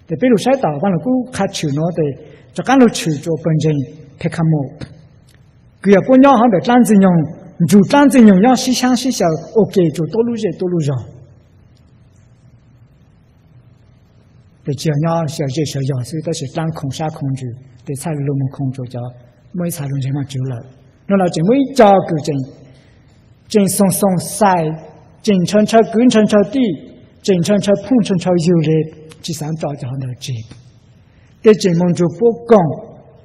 Tes peb lug saib tom Vaaj Lug Kub Qha Tshwm nuav tes rov qaab lug tshwm rua pawg ntseeg Phekhamos. Kws yog puab nyob hov ntawm dlaab ntxwg nyoog, nrug dlaab ntxwg nyoog nyob sib sab sib xyaw ua ke tsuas tuab lub zej tuab lub zog. Tes tsi yog nyob sawv zej sawv zog xwb, tab sis dlaab khoom sab khoom ntsws tes txhaj lug moog khoom rua cov muaj ib txha lug ntseeg Vaajtswv lawm. Nub nuav tseem muaj ib co kws tseem, tseem xoom xoom xais, tseem ntshaw ntshaw kwv ntshaw ntshaw tij, tseem ntshaw ntshaw phooj ntshaw ntshaw ywg le, tsi xaav tso cov hov ntawd tseg. Tes tseem moog nrug puab koom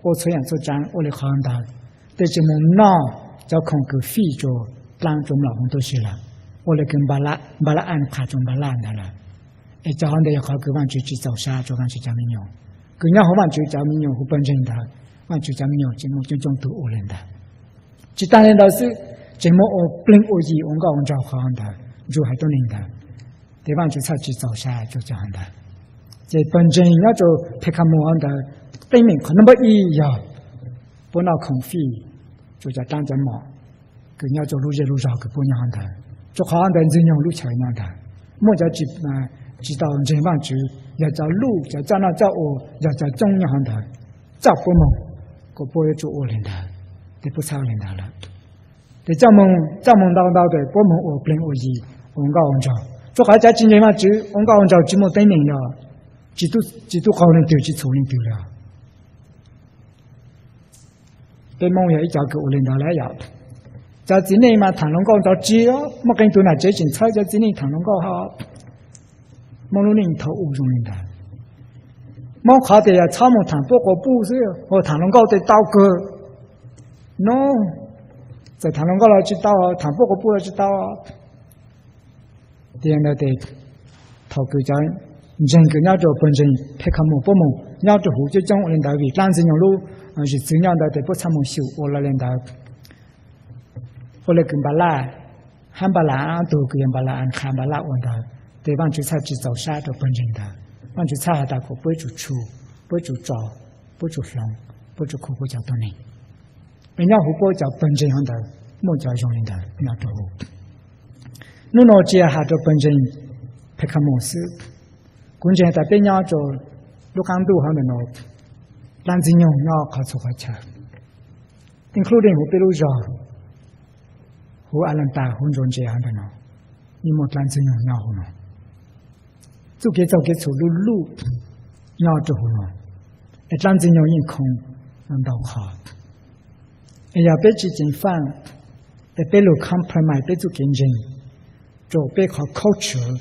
ua txhua yaam txhua tsaav ua le qhov ntawd. Tes tseem moog noj cov khoom kws fij rua dlaab rua mlom moog tuab si lawm, ua le kws Npala, Npala-as qha rua Npalaj ntawd lawm. Es cov hov ntawd yog qhov kws Vaajtswv tsi txaus sab rua Vaajtswv cov me nyuam. Kws nyob huv Vaajtswv cov me nyuam hu pawg ntseeg ntawd, Vaajtswv cov me nyuam tseem muaj coob coob tug ua le ntawd. Tsi taag le ntawd xwb, tseem muaj ua plig ua yig ua nkauj ua nraug qhov ntawd, nrug haiv tuab neeg ntawd. Tes Vaajtswv txhaj tsi txaus sab rua cov hov ntawd. Ces pawg ntseeg nyob rua Pekamus hov ntawd, teeb meem qhov number ib yog puab noj khoom fij rua cov dlaab cov mlom kws nyob rua lub zej lub zog kws puab nyob hov ntawd, rua qhov ntawd ntxwg nyoog lub chaw nyob ntawd muaj cov tsi, tsi tau ntseeg Vaajtswv, yog cov luj cov coj noj coj ua, yog cov coob nyob hov ntawd coj puab moog, kuas puab yuav tsum ua le ntawd, tes puab txhaj ua le ntawd lawm. Tes coj moog, coj moog ntau ntau tes puab moog ua plig ua yig ua nkauj ua nraug, rua qhov cov tsi ntseeg Vaajtswv ua nkauj ua nraug tsi muaj teeb meem los, tsi tub qaug leej twg tsi txhum leej twg le. Peb Moob yog ib cov kws ua le ntawd lawm yom. Cov txiv neej mas thaam hluas nkauj ntxov tsi, muaj qee tug nam tsev tseem txhawb cov txiv neej thaam hluas nkauj hab. Moob lub neej thaum u zoo le ntawd. Moob qhov tes yog txhob moog thaam puab quas puj xwb, ua thaam hluas nkauj tes tau kawg. No, txawm thaam hluas nkauj los tsi tau, thaam puab quas puj los tsi tau. Tes yog ntawd tes thaum kws cov ntseeg kws nyob rua pawg ntseeg Pekamus puab moog nyob rua huv coob coob ua le ntawd vim dlaab ntxwg nyoog lub zwm txwv nyob ntawd tes puab txhaj moog xyum ua le le ntawd. Ua le kws Npalaj hab Npala-as tug kws yog Npala-as qha Npalaj ua ntawd, tes Vaajtswv txhaj tsi txaus sab rua pawg ntseeg ntawd. Vaajtswv txhaj has tas kuas puab yuav tsum tshua, puab yuav tsum tso, puab yuav tsum hloov, puab yuav tsum khu puab cov tuab neeg. Es nyob huv puab cov pawg ntseeg hov ntawd muaj cov zoo le ntawd nyob rua huv. Nub nua tsi has rua pawg ntseeg Pekamus xwb. Kuv ntseeg tas peb nyob rua lub qaab ntuj hov ntawm no, dlaab ntxwg nyoog nyob qhov txhua qhov chaw, including huv peb lub zog, huv Atlanta, huv Georgia hov ntawm no, yeej muaj dlaab ntxwg nyoog nyob huv no. Txuj kev txaug kev txhum luj luj nyob rua huv no, es dlaab ntxwg nyoog yeej khoom ntau qhov. Es yog peb tsi ceev faaj, es peb lug compromise peb txuj kev ntseeg rua peb qhov culture,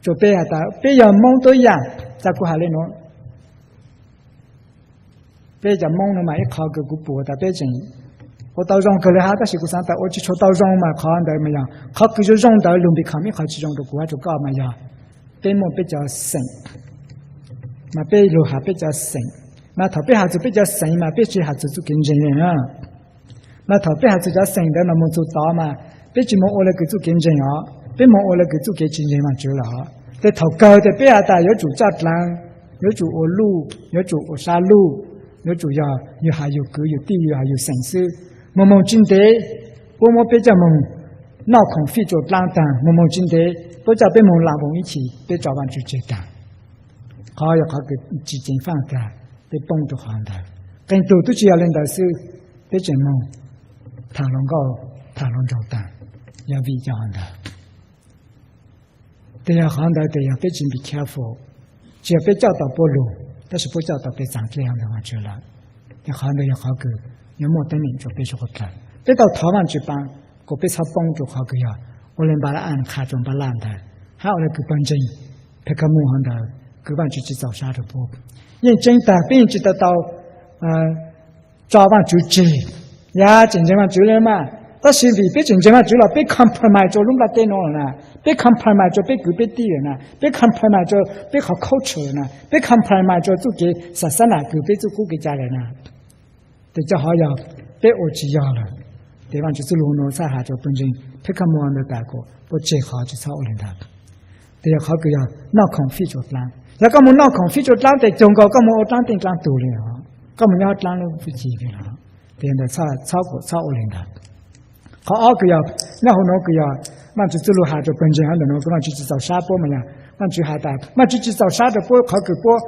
rua peb has tas peb yog Moob tuab yaam, tas kuv has le nuav. Peb cov Moob nuav mas ib qhov kws kuv pum tas peb tseem ua tau zoo kawg le hab, tab sis kuv xaav tas ua tsi tshua tau zoo mas qhov ntawd mas yog qhov kws zoo zoo ntawd lug become ib qhov tsi zoo rua kuv hab rua koj mas yog peb muaj peb cov xeem, mas peb lug has peb cov xeem, mas thaum peb has txug peb cov xeem mas peb tsi has txug txuj kev ntseeg le na. Mas thaum peb has txug cov xeem ntawd mas moog txug tod mas peb tsi moog ua le kws txuj kev ntseeg os, peb moog ua le kws txuj kev tsi ntseeg Vaajtswv lawm os. Tes thaum kawg tes peb has tas yuav tsum coj dlaag, yuav tsum ua luj, yuav tsum ua sab luj, yuav tsum yog yug has yug kwv yug tij yug has yug xeem xwb. Moog moog tsi ntev puab muab peb coj moog noj khoom fij rua dlaab taag, moog moog tsi ntev puab coj peb moog lam voos ib chim peb tso Vaajtswv tseg taag. Qhov yog qhov kws tsi ceev faaj taag, peb poob rua qhov ntawd. Qee tug tub tsi yog le ntawd xwb, peb tseem moog thaam hluas nkauj thaam hluas nraug taag, yog vim cov hov ntawd. Tes yog qhov ntawd tes yog peb tsi be careful, tsi yog peb coj tau puab lug, tab sis puab coj tau peb txaam dlej hov ntawd Vaajtswv lawm. Tes qhov ntawd yog qhov kws yuav muaj teeb meem rua peb suav dlawg. Peb tau thov Vaajtswv pab kuas peb txhob poob rua qhov kws yog ua le Npala-as qha rua Npalaj ntawd, hab ua le kws pawg ntseeg Pekamus hov ntawd kws Vaajtswv tsi txaus sab rua puab. Yeej tseeb taag peb yeej tsi tau tau tso Vaajtswv tseg, yog tseem ntseeg Vaajtswv le mas, tab sis vim peb tseem ntseeg Vaajtswv los peb compromise rua lub nplaj teb nuav lawm na, peb compromise rua peb kwv peb tij lawm na, peb compromise rua peb qhov culture lawm na, peb compromise rua txuj kev xav xab nam kws peb txuj kub kev cai lawm na. Tes cov hov yog peb ua tsi yog lawm. Tes Vaajtswv txuj lug nuav txhaj has rua pawg ntseeg Pekamus ntawd tas kuas puab tseg qhov tsi txhob ua le ntawd. Tes yog qhov kws yog noj khoom fij rua dlaab. Yog koj moog noj khoom fij rua dlaab tes cuag nkaus koj moog ua dlaab teej dlaab tug le os, koj moog nyob dlaab lub fwj ci le os. Tes yog ntawd txhob, txhob ua le ntawd. Qhov ob kws yog nyob huv nuav kws yog Vaajtswv txuj lug has rua pawg ntseeg hov ntawm nuav kws Vaajtswv tsi txaus sab puab mas yog Vaajtswv has tas Vaajtswv tsi txaus sab rua puab qhov kws puab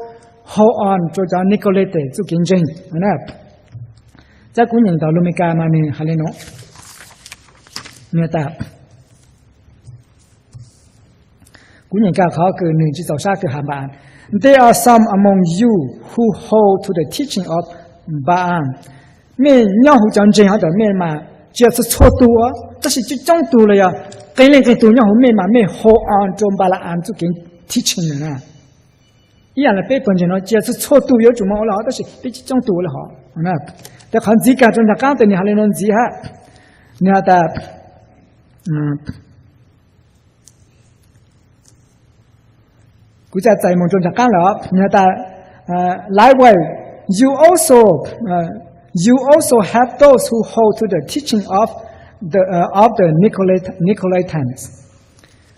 hold on rua cov neglected txuj kev ntseeg na. Tab kuv nyeem ntawm Lus Mes Kas mas nws hais li no, nws tas, kuv nyeem kag qhov kws nws tsis txaus sab kws has Npa-an: There are some among you who hold to the teaching of Balaam. Mej nyob huv cov ntseeg hov ntawm mej mas tsis yog txhua txhua tug, tab sis coob coob tug los yog qee leej qee tug nyob huv mej mas mej hold on rua Npa-la-as txuj kev teaching na. Ib yaam le peb pawg ntseeg no tsis yog txhua txhua tug yuav tsum moog ua le hov, tab sis peb coob coob tug ua le hov. Tes qhov ntxiv kag rua nraag qaab tes nws has le nuav ntxiv hab, nws has tas, kuv ca txais moog rua nraag qaab lawm, nws has tas, Likewise, you also, you also have those who hold to the teaching of the, of the Nicolaitans.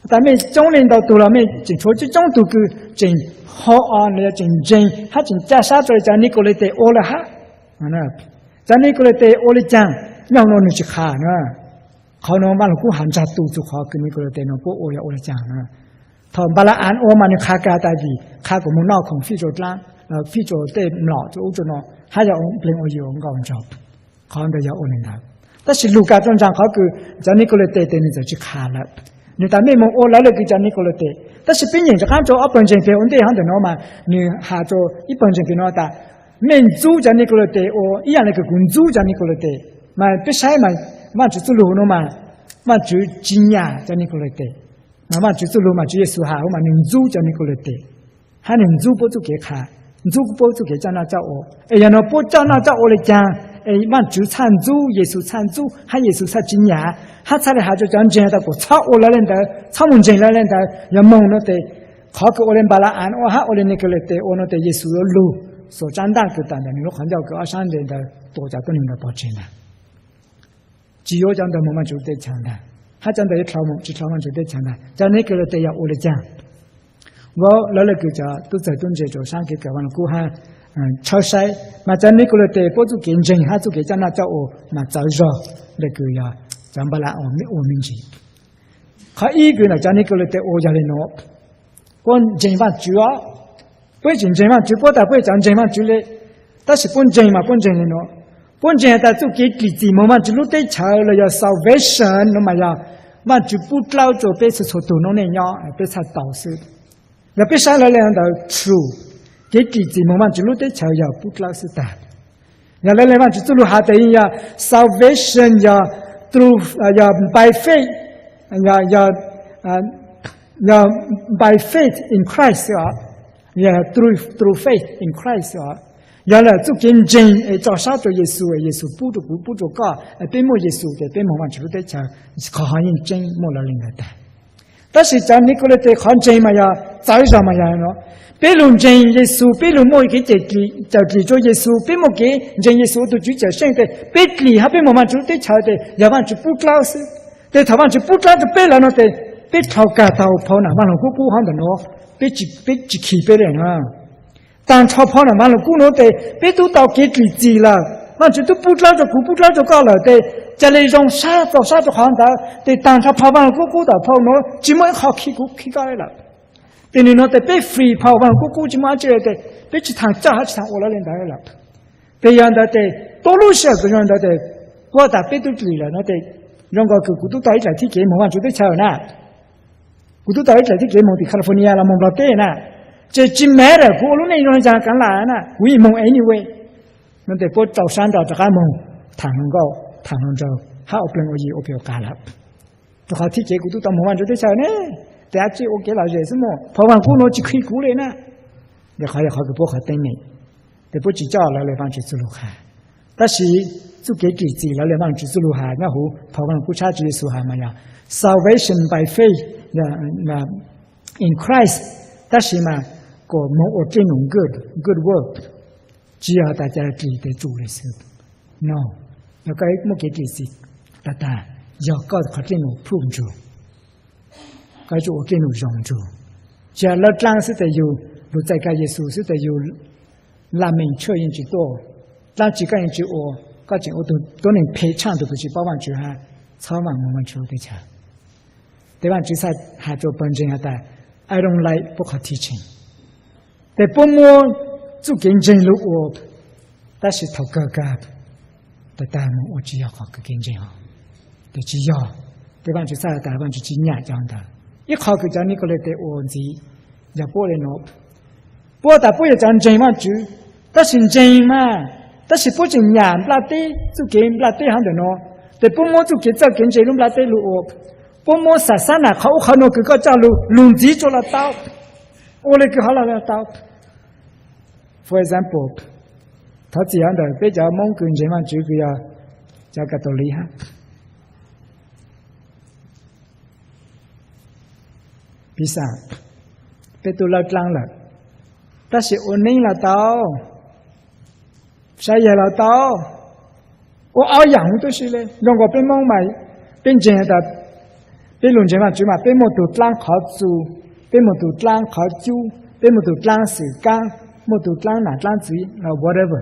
Tas mej coob leej ntau tug los mej tseem tshuav coob coob tug kws tseem hold on los yog tseem ntseeg hab tseem ca sab rua cov Nikolaites ua lawm hab. Cov Nikolaites ua le caag? Nyob huv nuav nws tsis qha na. Qhov nuav Vaaj Lug Kub has ntsag tu txug qhov kws Nikolaites nuav puab ua yog ua le caag na. Thaum Npa-la-as ua mas nws qha kag tas vim qha kuas moog noj khoom fij rua dlaab, fij rua tej mlom rua ub rua nuav hab yog pleeg ua yus ua nkauj nraug. Qhov ntawd yog ua le ntawd. Tab sis Lukas rua nraag qhov kws cov Nikolaites tes nws txawm tsis qha lawm. Nws tas mej moog ua lawv le kws cov Nikolaites. Tab sis peb nyeem rov qaab rua ob pawg ntseeg peg ua ntej hov ntawm nuav mas nws has rua ib pawg ntseeg peg nuav tas, mej ntxub cov Nikolaites ua ib yaam le kws kuv ntxub cov Nikolaites. Mas peb saib mas Vaajtswv txuj lug nuav mas Vaajtswv tsis nyam cov Nikolaites. Mas Vaajtswv txuj lug mas Tswv Yexus has huv mas nws ntxub cov Nikolaites, hab nws ntxub puab txuj kev qha, ntxub puab txuj kev coj noj coj ua. Es yog nuav puab coj noj coj ua le caag es Vaajtswv txhaj ntxub, Yexus txhaj ntxub hab Yexus txhaj tsis nyam, hab txhaj le has rua cov ntseeg tas kuas txhob ua lawv le ntawd, txhob moog ntseeg lawv le ntawd. Yog moog nuav tes qhov kws ua le Npa-la-as ua hab ua le Nikolaites ua nuav tes Yexus yuav lug xuas tsab ntaj kws tawm ntawm nws lub qhov ncauj kws ob sab ntev ntawd tua cov tuab neeg ntawd pov tseg ntag. Tsis yuav cov ntawd moog Vaajtswv teb chaws ntag, hab cov ntawd yuav dlhau moog tsis dlhau Vaajtswv teb chaws ntag. Cov Nikolaites yog ua le caag? Vauv, lawv le kws cov tub txawg tub ntse rua saab kev kawm Vaaj Lug Kub hab tshawb saib mas cov Nikolaites puab txuj kev ntseeg hab txuj kev coj noj coj ua mas txawv zog le kws yog cov Npa-la-as ua me ntsis. Qhov ib kws ntawm cov Nikolaites ua yog le nuav, puab ntseeg Vaajtswv os. Puab tseem ntseeg Vaajtswv, puab tas puab cov ntseeg Vaajtswv le, tab sis puab ntseeg mas puab ntseeg le nuav. Puab ntseeg tas txuj kev dlim txim moog Vaajtswv lub teb chaws los yog salvation nuav mas yog Vaajtswv pub dlawb rua peb txhua txhua tug noob neej nyob peb txhaj tau xwb. Yog peb saib lawv le ntawd true, kev dlim txim moog Vaajtswv lub teb chaws yog pub dlawb xwb tag. Yog lawv le Vaajtswv txuj lug has tes yog salvation yog through, yog by faith, yog, yog by faith in Christ, yog through, through faith in Christ. Yog lawm txuj kev ntseeg es tso sab rua Yexus es Yexus pub rua kuv pub rua koj, peb muaj Yexus tes peb moog Vaajtswv lub teb chaws, qhov ho yeej tseeb muaj lawv le ntawd tag. Tab sis cov Nikolaites qhov ntseeg mas yog txawv zog mas yog nuav, peb lug ntseeg Yexus, peb lug muaj kev cawm dlim rua Yexus, peb muaj kev ntseeg Yexus ua tug Tswv Cawmseej tes peb dlim hab peb moog Vaajtswv lub teb chaws tes yog Vaajtswv pub dlawb xwb. Tes thaum Vaajtswv pub dlawb rua peb lawm nuav tes peb dlhau kag tau phau nam Vaaj Lug Kub pub hov ntawm nuav, peb tsis khi peb le nuav. Taag nrho phau nam Vaaj Lug Kub nuav tes peb tub tau kev dlim txim lawm, Vaajtswv tub pub dlawb rua kuv pub dlawb rua koj lawm tes ca le zoo sab txaus sab rua qhov ntawd. Tes taag nrho phau Vaaj Lug Kub qub tom phau nuav tsis muaj ib qho khi kuv khi koj le lawm. Tes nwg nuav tes peb free phau Vaaj Lug Kub qub tsis muaj dab tsi le tes peb tsis taag coj hab tsis taag ua lawv le ntawd lawm. Tes yog ntawd tes tuab lub sij hawm kws zoo ntawd tes kuv tas peb tub dlim lawm nuav tes zoo nkaus kws kuv tub tau ib dlaim thib kev moog Vaajtswv teb chaws na. Kuv tub tau ib dlaim thib kev moog tim California los moog Nplog teb na. Ces tsis matter kuv ua lub neej zoo le caag kaav lam na kuv yeej moog anyway. Nuav tes puab tau sab nrug rov qaab moog thaam hluas nkauj thaam hluas nraug hab ua pleeg ua yi ua peg ua qas lawm. Rua qhov thib kev kuv tub tau moog Vaajtswv teb chaws ne, tes dlaab tsi ua kev lom zem xwb mas phau Vaaj Lug Kub nuav tsis khi kuv le na. Tes qhov yog qhov kws puab qhov teeb meem, tes puab tsis coj lawv le Vaajtswv txuj lug has. Tab sis txuj kev dlim txim lawv le Vaajtswv txuj lug has nyob huv phau Vaaj Lug Kub tshab Tswv Yexus has mas yog salvation by faith in Christ, tab sis mas kuas moog ua dlej num good, good work, tsis yog tas ca dlim tes tsum le xwb. No, yog koj muaj kev dlim txim tag tag, yog koj qhov dlej num prove ntsug, koj tsum ua dlej num zoo ntsug. Tsis yog lawv dlaab xwb tes yug lug txais kag Yexus xwb tes yug laj meej tshuaj yeej tsis tuaj, dlaab tsi koj yeej tsis ua, koj tseem ua tug tuab neeg phem tshaaj tug kws tsis paub Vaajtswv hab txhob maam moog Vaajtswv lub teb chaws. Tes Vaajtswv txhaj has rua pawg ntseeg has tas, I don't like puab qhov teaching. Tes puab muab txuj kev ntseeg lug ua, tab sis thaum kawg kag tag tag mus ua tsis yog qhov kws kev ntseeg os. Ces tsis yog, tej Vaajtswv txhaj has tas Vaajtswv tsis nyam cov ntawd. Ib qho kws cov Nikolaus tes ua ntxiv yog puab le nuav, puab tas puab yog cov ntseeg Vaajtswv, tab sis ntseeg mas, tab sis puab tseem nyam nplaj teb, txuj kev nplaj teb hov ntawm nuav. Ces puab muab txuj kev txawj kev ntse lub nplaj teb lug ua, puab muab xav xav nas qhov ub qhov nuav kws koj coj lug, lug ntxiv rua los tau, ua le kws hov los tau. For example, thov txim hov ntawm peb cov Moob kws ntseeg Vaajtswv kws yog cov Catholic hab, piv xam peb tub lawb dlaab lawm, tab sis ua neeb los tau, saib yaig los tau, ua ob yaam huv tib si le. Zoo nkaus peb Moob mas peb ntseeg tas peb lug ntseeg Vaajtswv mas peb muaj tug dlaab qhov txu, peb muaj tug dlaab qhov cub, peb muaj tug dlaab xwm kaab, muaj tug dlaab nam dlaab txiv los whatever.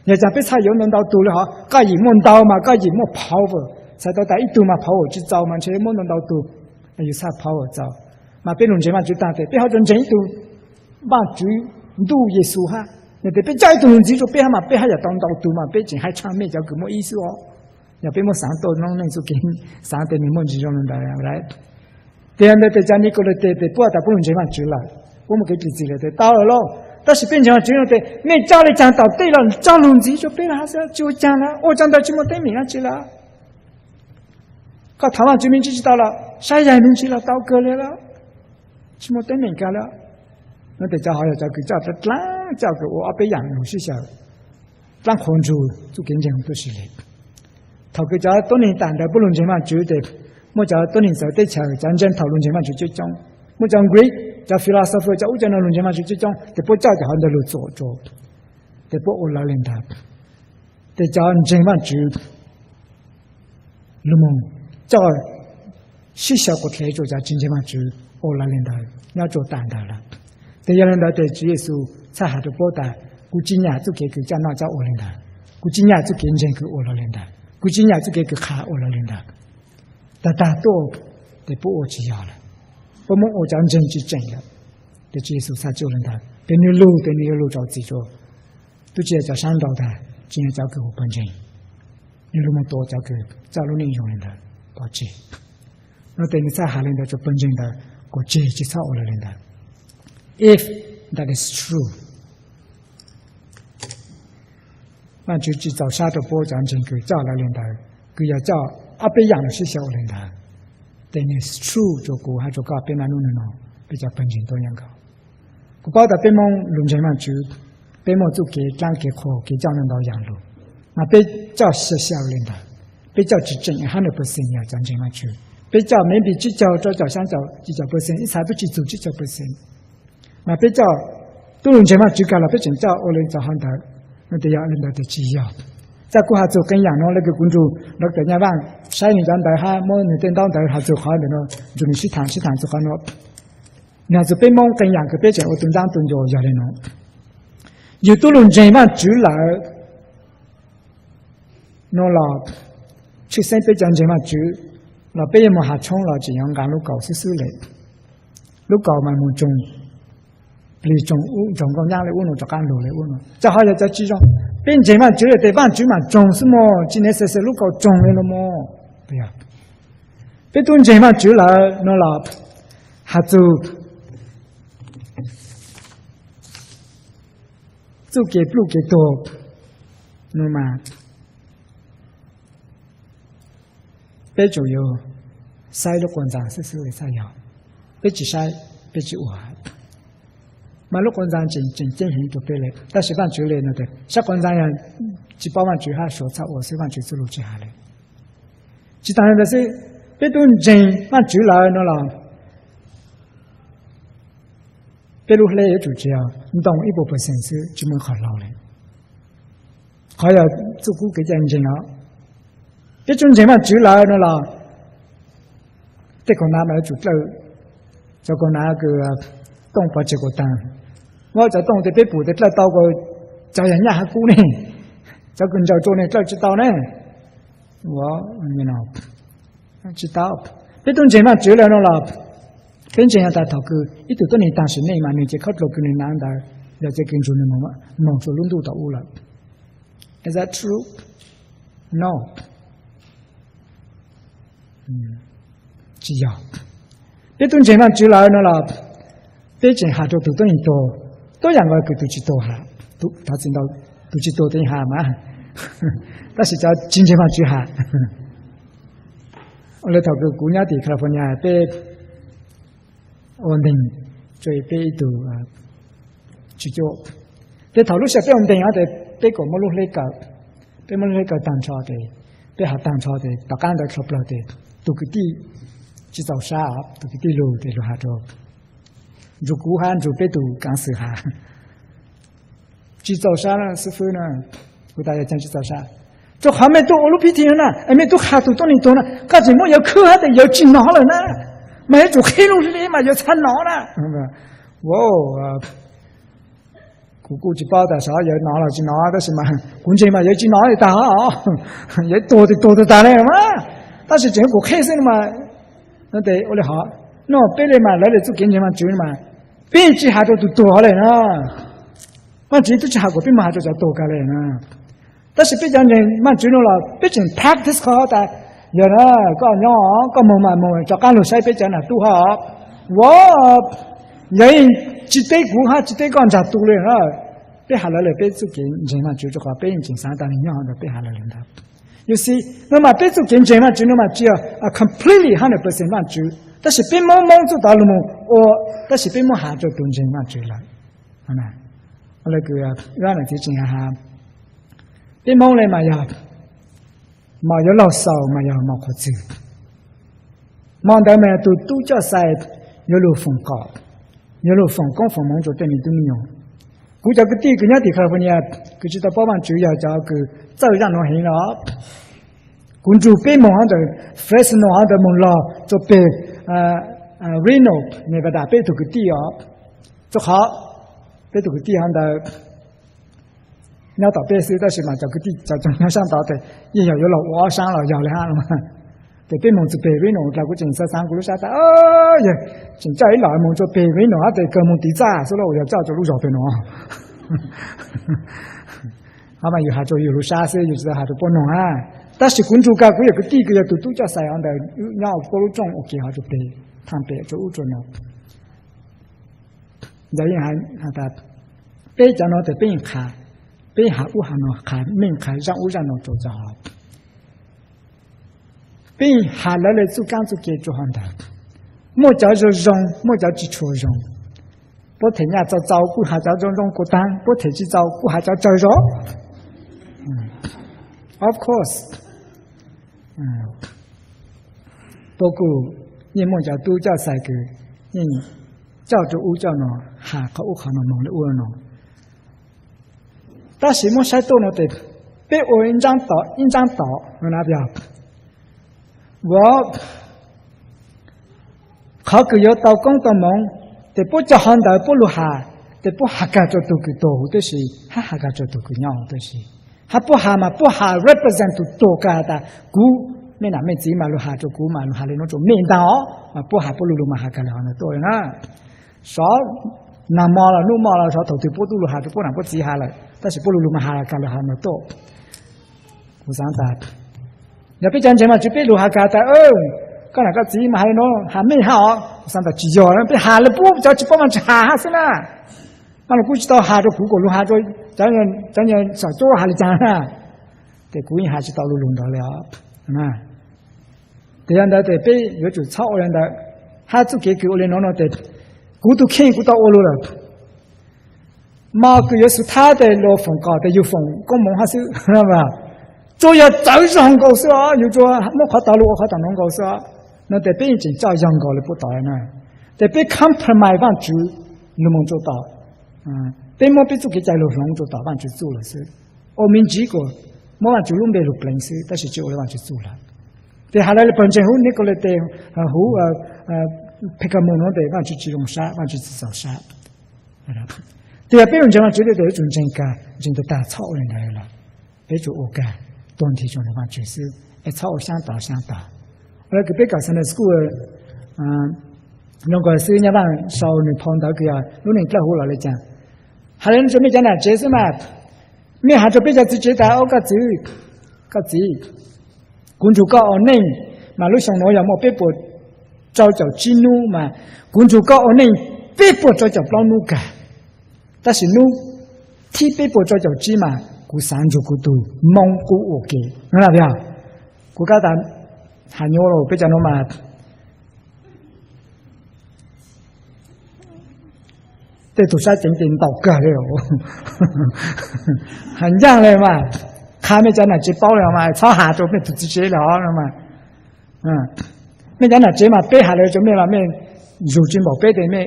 Yog caag peb txhaj yuav ntau ntau tug le hov, koj yim muaj ntau mas koj yim muaj power. Txhais tau tas ib tug mas power tsis txaus mas ntshe muab ntau ntau tug, yus txhaj power txaus. Mas peb lug ntseeg Vaajtswv taag tes peb ho tsuas ntseeg ib tug Vaajtswv Ntuj Yexus hab, yog tes peb coj ib tug lug ntxiv rua peb hab mas peb haj yam tau ntau tug mas peb tseem haj tshaj mej cov kws muaj ib xwb os. Yog peb muab xaav tuaj noob neej txuj kev xaav tes nwg muaj ntsis zoo le ntawd. Tes ntawd tes cov Nikolaus tes puab tas puab lug ntseeg Vaajtswv lawm, puab muaj kev dim txim lawm tes tau lawm lauj. Tab sis peb ntseeg Vaajtswv no tes mej coj le caag tom tej los coj lug ntxiv rua peb los hab xwb, tsis ua caag lawm, ua cov ntawd tsis muaj teeb meem dlaab tsi lawm. Koj thov Vaajtswv me ntsis tsis tau los saib yaig me ntsis los tau kawg le lawm, tsis muaj teeb meem kawg le. No tes cov hov yog cov kws coj dlaab coj kws ua ob peb yaam lug sib xyaw, dlaab qhuas ntsug txuj kev ntseeg huv tib si le. Thaum kws cov tuab neeg tam ntawd puab lug ntseeg Vaajtswv tes muaj cov tuab neeg txawv teb chaws, cov Gentile lug ntseeg Vaajtswv coob coob, muaj cov Greek, cov philosopher, cov ub cov no lug ntseeg Vaajtswv coob coob, tes puab coj cov hov ntawd lug txuam rua, tes puab ua lawv le ntawd. Tes cov ntseeg Vaajtswv lug moog coj sib xyaw quas dlhev rua cov tsis ntseeg Vaajtswv ua lawv le ntawd nyob rua tam ntawd lawm. Tes yog le ntawd tes Tswv Yexus txhaj has rua puab tas, kuv tsis nyam txuj kev kws coj noj coj ua le ntawd, kuv tsis nyam txuj kev ntseeg kws ua lawv le ntawd, kuv tsis nyam txuj kev kws qha ua lawv le ntawd. Tag tag tuaj tes puab ua tsis yog lawm, puab muab ua cov ntseeg tsis tseem lawm. Tes Tswv Yexus txhaj tsis ua le ntawd, tes nwg lug tes nwg yuav lug rau txim rua, tub tsi yog cov saab nrau tag, tsis yog cov kws hu pawg ntseeg, nwg lug moog tua cov kws coj lub neej zoo le ntawd pov tseg. No tes nwg txhaj has le ntawd rua pawg ntseeg ntawd, kuas tseg tsis txhob ua lawv le ntawd. If that is true, Vaajtswv tsis txaus sab rua puab cov ntseeg kws coj lawv le ntawd, kws yog coj ob peb yaam lug sib xyaw ua le ntawd. Tes nwg true rua kuv hab rua koj peb naj nub nub no, peb cov pawg ntseeg tuab yeej nkaus. Kuv paub tas peb Moob lug ntseeg Vaajtswv, peb muaj txuj kev dlaab kev qhuas kev coj ntau ntau yaam lug, mas peb coj xyaw xyaw le ntawd, peb coj tsis tseem hundred percent yog cov ntseeg Vaajtswv, peb coj maybe tsib caug rau caum xyaa caum tsib caug percent, ib txha tub tsis txug tsib caug percent. Mas peb coj tub lug ntseeg Vaajtswv kag los peb tseem coj ua le ntawd hov ntawd, no tes yog le ntawd tes tsis yog. Txawm kuv has txug qee yaam no le kws kuv nrug Doctor Nyaj Vaaj saib nwg cov ntawv hab muab nwg tej ntaub ntawv has txug qhov ntawm no, nrug nwg sib thaam sib thaam txug qhov no. Nwg has txug peb Moob qee yaam kws peb tseem ua tug ntaab tug ncua yog le no. Yug tub lug ntseeg Vaajtswv lawm no los, tshwj xeeb peb cov ntseeg Vaajtswv los peb yuav moog has tshoob los tseem yuav nqaa lub kaus xwb xwb le. Lub kaus mas moog tsoog plig tsoog ub tsoog nkauj nyab le ub no rov qaab lug le ub no, cov hov yog cov tsis zoo. Peb ntseeg Vaajtswv le tes Vaajtswv mas tsoog xwb mog, tsis necessary lub kaus tsoog le no mog. Peb tub ntseeg Vaajtswv lawm no los, has txug txuj kev pluj kev tuag no mas peb tsuas yuav saib lub quas ntxaa xwb xwb le txhaj yog, peb tsis saib, peb tsis ua. Mas lub quas ntxaa tseem tseem ceeb heev rua peb le, tab sis Vaajtswv le no tes saib quas ntxaa yog tsis paub Vaajtswv hab suav txhaj ua xwb, Vaajtswv txuj lug tsis has le. Tsis taag le ntawd xwb, peb tub ntseeg Vaajtswv lawm no los, peb lub hleb yuav tsum tsis yog ntoo ib puas percent xwb, tsis muaj qhov hlau le. Qhov yog txuj kub kev cai ntseeg os. Peb tub ntseeg Vaajtswv lawm no los, tej kaug nav mas yuav tsum dlawj, cov kaug nav kws tooj pov tseg kuas taag, muab cov tooj tej peb pum tes dlawj tau kuas cov yog nyaj hab kub ne, cov kws ntsaws rua ne dlawj tsis tau ne. Tsis tau. Peb tub ntseeg Vaajtswv lawm no los, peb ntseeg has tas thaum kws ib tug tuab neeg taag sim neej mas nwg cev khaub dluag kws nwg nav ntawd yog cev kws nrug nwg moog rua lub ntuj tau ub lawm. Is that true? No, tsis yog. Peb tub ntseeg Vaajtswv lawm no los peb tseem has rua tug tuab neeg tuag, tuab yaam nkaus kws tug tsis tuag has. Thov txim ntau, tug tsis tuag tseem has mas, tab sis cov tsis ntseeg Vaajtswv has. Ua le thaum kws kuv nyob tim California peb ua nteeg rua peb ib tug tsis cuab. Tes thaum lub sij hawm peb ua nteeg no tes peb kuj muab lub hleb kaw, peb muab lub hleb kaw taag nrho tes, peb has taag nrho tes tom qaab ntawd dlhau plawg tes tug kwv tij tsis txaus sab, tug kwv tij lug tes lug has rua, nrug kuv hab nrug peb tug kaav xwm has, tsis txaus sab xib fwb na. Kuv tas yog caag tsis txaus sab? Rua qhov mej tub ua lub phib thi no na, es mej tub qha tug tuab neeg tuag na, koj tseem muab yawg khwb hab tes yawg tsis nov lawm na, mas yawg tsum qhib lub hleb mas yawg txhad nov na. Kuv kuj tsis paub tas sav yawg nov los tsis nov, tab sis mas kuv ntseeg mas yawg tsis nov li tas, yawg tuag tes tuag tag tag le mas, tab sis tseem kuv qheb xwb no mas. Ua le hov, no peb le mas lawv le txuj kev ntseeg Vaajtswv mas peb tsis has rua tug tuag le na. Vaajtswv tub tsis has kuas peb moog has rua cov tuag kag le na. Tab sis peb cov ntseeg Vaajtswv no los peb tseem practice qhov tas, yog na, koj nyob koj moog mas moog rov qaab lug saib peb cov nam tub hab. Ua, yog tsis teb kuv hab tsis teb koj ntsag tu le na. Peb has lawv le peb txuj kev ntseeg Vaajtswv rua qhov peb yeej tseem xaav tas nwg nyob hov ntawd peb has lawv le ntawd. You see, no mas peb txuj kev ntseeg Vaajtswv no mas tsis yog completely hundred percent Vaajtswv, tab sis peb muab Moob txuj tov lug moog ua, tab sis peb muab has rua tug ntseeg Vaajtswv lawm. Peb Moob le mas yog mos yuav laug xaus mas yog mos qhuav txwg. Mos ntawd mas yog tug tub coj xais yuav lug foom kom, yuav lug foom koob foom moov rua tej me tub me nyuam. Kuv cov kwv tij kws nyob tim California kws tsis tau paub Vaajtswv yog cov kws txawj zaaj nuav heev los. Kuv nrug peb moog hov ntawm Fresno hov ntawd moog lug rua peg Reno, Nevada peb tug kwv tij os. Rua qhov peb tug kwv tij hov ntawd nyob tom peb xwb, tab sis mas cov kwv tij cov tseem nyob saab ntawd tes yeej yog yuav laug ua ob saab los yog le hab. Tes peb moog txug peg Reno dlawg kuv tseem xaav xaav kuv lub sab tas, yog tseem coj ib los moog rua peg Reno hab tes kawg moog tiv txaj xwb lauj, yog coj rua lub zog peg no. Hab mas yus has rua yus lub sab xwb, yus tsis tau has rua puab noog hab. Tab sis kuv nrug kag kuv yog kwv tij kws yog tug tub coj xais hov ntawd nyob puab lub rooj ua ke hov rua peg, thaam pem rua ub rua no. Yog yeej has tas peb cov no tes peb yeej qha, peb yeej has ub has no, qha meej qha zaaj ub zaaj no rua cov hov. Peb yeej has lawv le txuj kaab txuj ke rua hov ntawd. Muaj cov zoo zoo, muaj cov tsis tshua zoo. Puab them nyaj txaus txaus kuj has cov zoo zoo kuas taag, puab them tsis txaus kuj has cov tsawg zog. Of course, puab kuj yeej muaj cov tub coj xais kws yeej coj rua ub coj no, has qhov ub qhov no moog le ub no. Tab sis muab saib tuaj no tes peb ua ib nraab tom ib nraab tom no na, yog ua qhov kws yuav tau koob tau moov, tes puab coj hov ntawd puab lug has, tes puab has kag rua tug kws tuag huv tib si, hab has kag rua tug kws nyob huv tib si. Hab puab has mas puab has represent tug tuag kag tas kuv, mej nam mej txiv mas lug has rua kuv mas lug has le nuav rua mej ntag os, mas puab has puab lu lug mas has kag le hov ntawd tuaj le na. Sov nag mo los nub mo los sov thaum twg puab tub lug has rua puab nam puab txiv has lawm, tab sis puab lu lug mas has kag le hov ntawd tuaj. Kuv xaav tas yog peb cov ntseeg Vaajtswv peb lug has kag tas, koj nam koj txiv mas has le nuav has mej hab os, kuv xaav tas tsis yog, peb has le puab cov tsis paub Vaajtswv has hab xwb na. Mas lug kuj tsis tau has rua kuv, kuas lug has rua cov nyuag xyom cuab has le caag na. Tes kuv yeej has tsis tau lu lug ntawd le os. Tes yog ntawd tes peb yuav tsum txhob ua le ntawd. Hab txuj kev kws ua le nuav no tes kuv tug kheej kuv tau ua lug lawm. Mos kws yuav xub thab tes luas foom kom tes yug foom koob moov hab xwb. Tsuas yog txawv zog nkaus xwb os, yug tsuas muab qhov tod lug ua qhov tom nuav nkaus xwb os. No tes peb yeej tseem coj yog nkaus le puab tom na. Tes peb compromise Vaajtswv lug moog rua tom, peb muab peb txuj kev cai lug hloov rua tom Vaajtswv txuj lawm xwb. Ua me ntsiv kuas muab Vaajtswv lub npe lug pleev xwb, tab sis tsi ua le Vaajtswv txuj lawm. Tes has le pawg ntseeg huv Nikolai tes, huv Pekamus nuav tes Vaajtswv tsi zoo sab, Vaajtswv tsi txaus sab. Tes yog peb yuav ntseeg Vaajtswv tes yuav tsum ntseeg kag, ntseeg tag tag, txhob ua le ntawd lawm. Peb tsum ua kag, tuag nthi rua ntawm Vaajtswv xwb, es txhob ua sab tod sab tod. Ua le kws peb kawm Sunday school, zoo nkaus xwb Nyab Vaaj sau nwg phau ntawv kws yog lub neej dlawb huv los le caag. Has le nuav rua mej cov nam tsev xwb mas, mej has rua peb cov txiv tsev tas, au koj txiv, Koj txiv, kuv nrug koj ua neej mas lub xyoo nuav yog muaj peb puas rau caum tsib nub mas kuv nrug koj ua neej peb puas rau caum plaub nub kag. Tab sis nub thib peb puas rau caum tsib mas kuv xaav nrug kuv tug Moob qub ua ke no. Kuv kab tas has nyuaj lawm, peb cov nuav mas tej tug sab ceev ces ntaus kawg le, has ncaaj le mas, qha mej cov nam tsev paub le mas txhob has rua mej tug txiv tsev le os. Mej cov nam tsev mas peb has le rua mej mas mej zug tsi npaum peb tes mej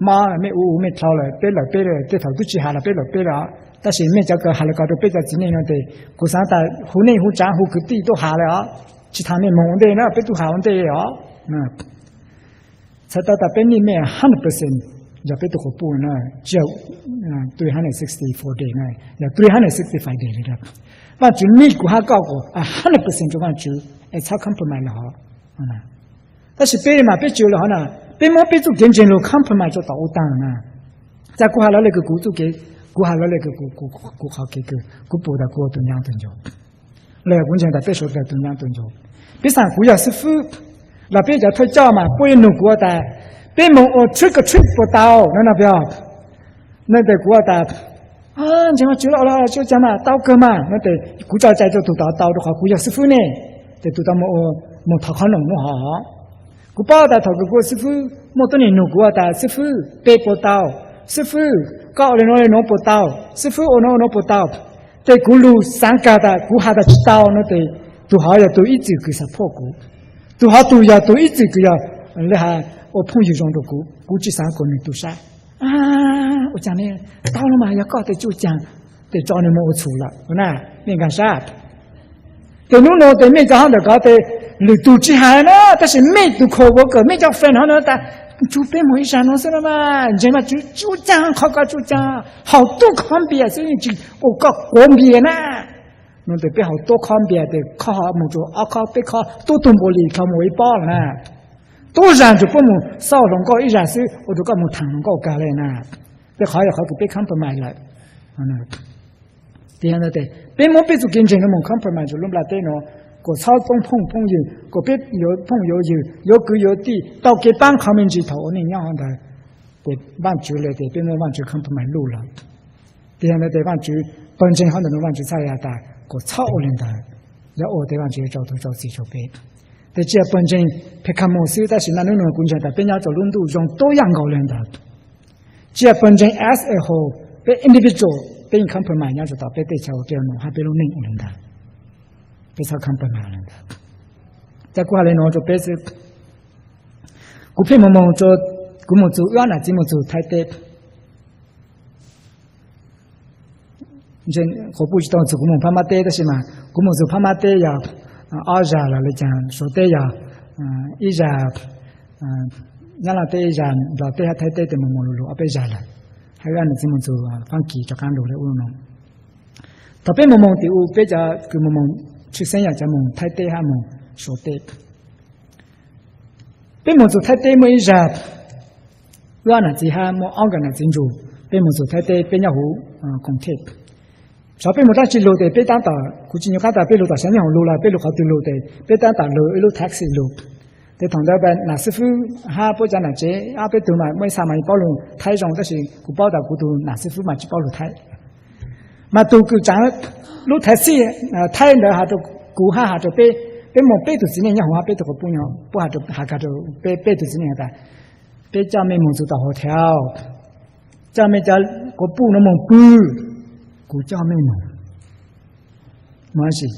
mob mej u u mej dlhau lawm, peb lawm peb lawm, tej thaum tub tsi has los peb lawm peb lawm os. Tab sis mej cov kws has le ko rua peb cov txiv neej no tes kuv xaav tas hu neej hu tsaav hu kwv tij tuaj has le os, tsi tas mej moog ua ntej na, peb tub has ua ntej os. Txhais tau tas peb need mej hundred percent, yog peb tug quas puj na, tsi yog three hundred sixty four day na, yog three hundred sixty five day le. Vaajtswv need kuv hab koj kuas hundred percent rua Vaajtswv es txhob compromise le hov. Tab sis peb mas peb tsi le hov na, peb muab peb txuj kev ntseeg lug compromise rua tom ub taag na. Txawm kuv has lawv le kws kuv txuj kev, kuv has lawv le kws kuv qhov kev kws kuv pum tas kuv ua tug nyaab tug ncuv, los yog kuv ntseeg tas peb suav dlawg tug nyaab tug ncuv. Piv xam kuv yog xib fwb los peb cov thawj coj mas puab yuav nug kuv tas peb moog ua trick or treat puas tau no no peb. No tes kuv tas ntseeg Vaajtswv los tsi ua caag mas tau kawg mas no tes kuv tso cai rua tug tod tau rua qhov kuv yog xib fwb ne. Tes tug tod moog thov qhov noom nub hov. Kuv paub tas thaum kws kuv ua xib fwb muaj tuab neeg nug kuv tas xib fwb pe puas tau, xib fwb koj ua le nuav le nuav puas tau, xib fwb ua nuav ua nuav puas tau. Tes kuv lug xaav kag tas kuv has tas tsi tau no tes tug hov yog tug ib txwm kws support kuv, tug hov tug yog tug ib txwm kws yog le has ua phooj ywg zoo rua kuv, kuv tsi xaav kuas nwg tu sab. Ua caag ne, tau le mas yog koj tes tsi ua caag, tes tso nwg moog ua txhum lawm na, mej nkaag sab. Tes nub nua tes mej cov hov ntawm ko tes lwm tug tsi has na, tab sis mej tug coworker mej cov friend hov no tas nrug peb moog ib zag nuav xwb no mas ntseeg mas tsi ua caag, qhov ko tsi ua caag, haus tuab khob npias xwb yeej tsi ua koj quav npias na. No tes peb haus tuab khob npias tes khob hov moog rua ob khob peb khob tuab tug npua li dhau moog ua ib pob lawm na. Tuab zag nrug puab moog xauj hluas nkauj ib zag xwb ua rua koj moog thaam hluas nkauj kag le na. Peb qhov yog qhov kws peb compromise lawm. Tes peb muab peb txuj kev ntseeg nuav moog compromise rua lub nplaj teb nuav, kuas txhob poob phooj phooj ywg, kuas peb yuav phooj yuav ywg, yuav kwv yuav tij, tau kev paab qhov me ntsis thaum ua neej nyob hov ntawd. Tes Vaajtswv le tes peb muab Vaajtswv compromise luj lawm. Tes yog ntawd tes Vaajtswv, pawg ntseeg hov ntawm nuav Vaajtswv txhaj has tas kuas txhob ua le ntawd, yog ua tes Vaajtswv yuav rau tug rau txim rua peb. Tes tsi yog pawg ntseeg Pergamos xwb, tab sis naj nub nua kuv ntseeg tas peb nyob rua lub ntuj zoo tuab yam nkaus le ntawd. Tsi yog pawg ntseeg as a whole, peb individual peb yeej compromise nyob rua tom peb teb chaws ua ke nuav hab peb lub neej ua le ntawd. Peb txhob compromise le ntawd. Tab kuv has le nuav rua peb xwb. Kuv pheej moog moog, kuv moog txug wb nam txiv moog txug Thaib teb. Quas puj tsi tau txug kuv moog Phab Mab teb, tab sis mas kuv moog txug Phab Mab teb yog ob zag los le caag, Suav teb yog ib zag, Nyab Laj teb ib zag, Nplog teb hab Thaib teb tes moog moog lug lug ob peb zag lawm, hab wb nam txiv moog txug Faab Kis rov qaab lug le ub lug no. Thaum peb moog moog tim u peb cov kws moog moog tshwj xeeb yog cov moog Thaib teb hab moog Suav teb. Peb moog txug Thaib teb muaj ib zag, wb nam txiv hab muaj ob nkawm nam txiv nrug peb moog txug Thaib teb, peb nyob huv Koom Thej. Thaum peb moog dlaab tsi lug tes peb taab tom, kuv tsi nyuam qhuav tas peb lug tom Xeev Yeeb Hoos lug los peb lug qhov twg lug tes peb taab tom lug ib lub taxi lug. Tes thaum ntawd nam xib fwb hab puab cov nam tsev ob peb tug mas muaj ib xaa mas paub lug Thaib zoo, tab sis kuv paub tas kuv tug nam xib fwb mas tsi paub lug Thaib. Mas tug kws tsaav lub taxi Thaib ntawd has rua kuv hab has rua peb, peb moog peb tug txiv neej nyob huv hab peb tug quas puj nyob, puab has kag rua peb peb tug txiv neej has tas, peb coj mej moog txug tom hotel, coj mej cov quas puj nuav moog pw, kuv coj mej moog. Mas sis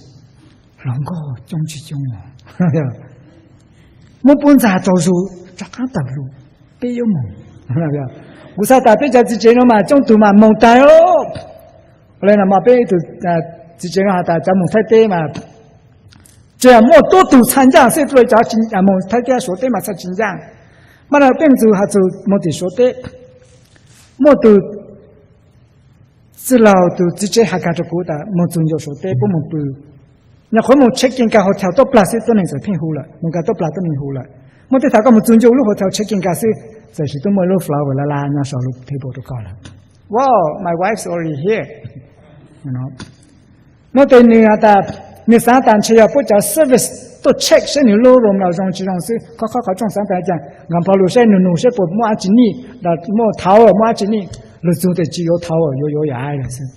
hluas nkauj coob tsis coob, muab puab ntxag rau zug rov qaab tawm lug, peb yuav moog. Kuv xaav tas peb cov txiv tsev nuav mas coob tug mas moog taag le no mas peb tug txiv tsev nuav has tas cov moog Thaib teb mas tsuas muaj tuab tug txhaj ncaaj xwb, cov moog Thaib teb Suav teb mas txhaj tsi ncaaj. Mas no peb moog txug has txug moog tim Suav teb, muaj tug txwj laug tug txiv tsev has kag rua kuv tas moog txug ncua Suav teb puab moog pw, nyuam qhuav moog check in kag hotel tuab plag xwb tuab neeg txawm pheej hu lawm, moog kag tuab plag tuab neeg hu lawm. Muaj tej thaum koj moog txug ncua lub hotel check in kag xwb, txawm sis tuab muaj lub flower la la nyob sau lub table rua koj lawm. Wow, my wife's already here. No tes nwg has tas Nws xav tas ntshe yog puab cov service tuaj check saib nws lub room no zoo tsis zoo xwb. Qhov qhov qhov rooj xav tas cas nkag nplho lug saib nws nug saib puas muaj dab tsi nij, muaj thaum muaj dab tsi nij. Lug txug tes tsis yuav thaum, yuav yuav yam lawm xwb.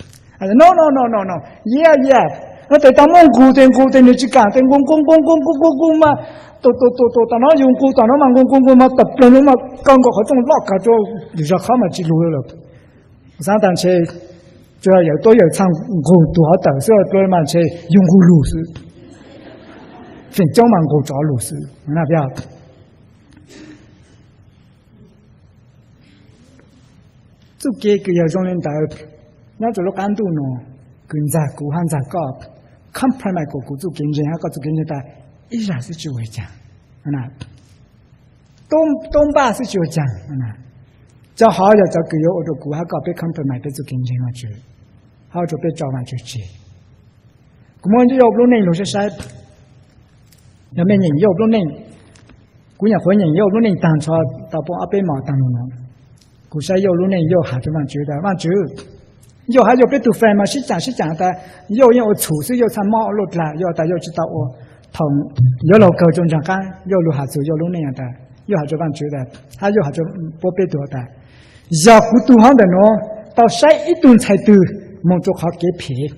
No no no no no, yeah yeah. No tes tau muaj nqus tes nqus tes nws tsis kam tes nqus nqus nqus nqus nqus nqus nqus mas, tus tus tus tus tom no yus nqus tom no mas nqus nqus nqus mas tom ploog mas kaw nkaus qhov rooj loj kag rua, yus zog qhov mas tsis lug lawm. Xav tas ntshe tsuas yawm tuab yawm txhaj nqus tus hov tawm xwb, mas ntshe yus nqus lug xwb. Feem coob mas nqus tsov lug xwb. Txuj kev kws yog zoo li ntawd, nyob rua lub qab ntuj nuav, kws ntxag kuv hab ntxag koj, compromise kuas kuv txuj kev ntseeg hab koj txuj kev ntseeg tas ib zag xwb tsis ua caag, tub npaj xwb tsis ua caag. Cov hov yog cov kws yuav ua rua kuv hab koj peb compromise peb txuj kev ntseeg Vaajtswv, hab ua rua peb tso Vaajtswv tseg. Kuv muab Yauj lub neej lug saib saib, yog mej nyeem Yauj lub neej, kuv nyuam qhuav nyeem Yauj lub neej taag nrho tau puv ob peb mos taag lug nuav. Kuv saib Yauj lub neej, Yauj has rua Vaajtswv tas Vaajtswv, Yauj hab Yauj peb tug friend mas sib caam sib caam tas Yauj yeej ua txhum xwb, Yauj txhaj mob ua luj dlag, Yauj tas Yauj tsis tau ua. Thaum yuav laug kawg rua ntsaag qaab Yauj lug has txug Yauj lub neej tas, Yauj has rua Vaajtswv tas hab Yauj has rua puab peb tug tas, yog kuv tug hov ntawm nuav tau saib ib tug ntxhais twg moog rua qhov kev phem,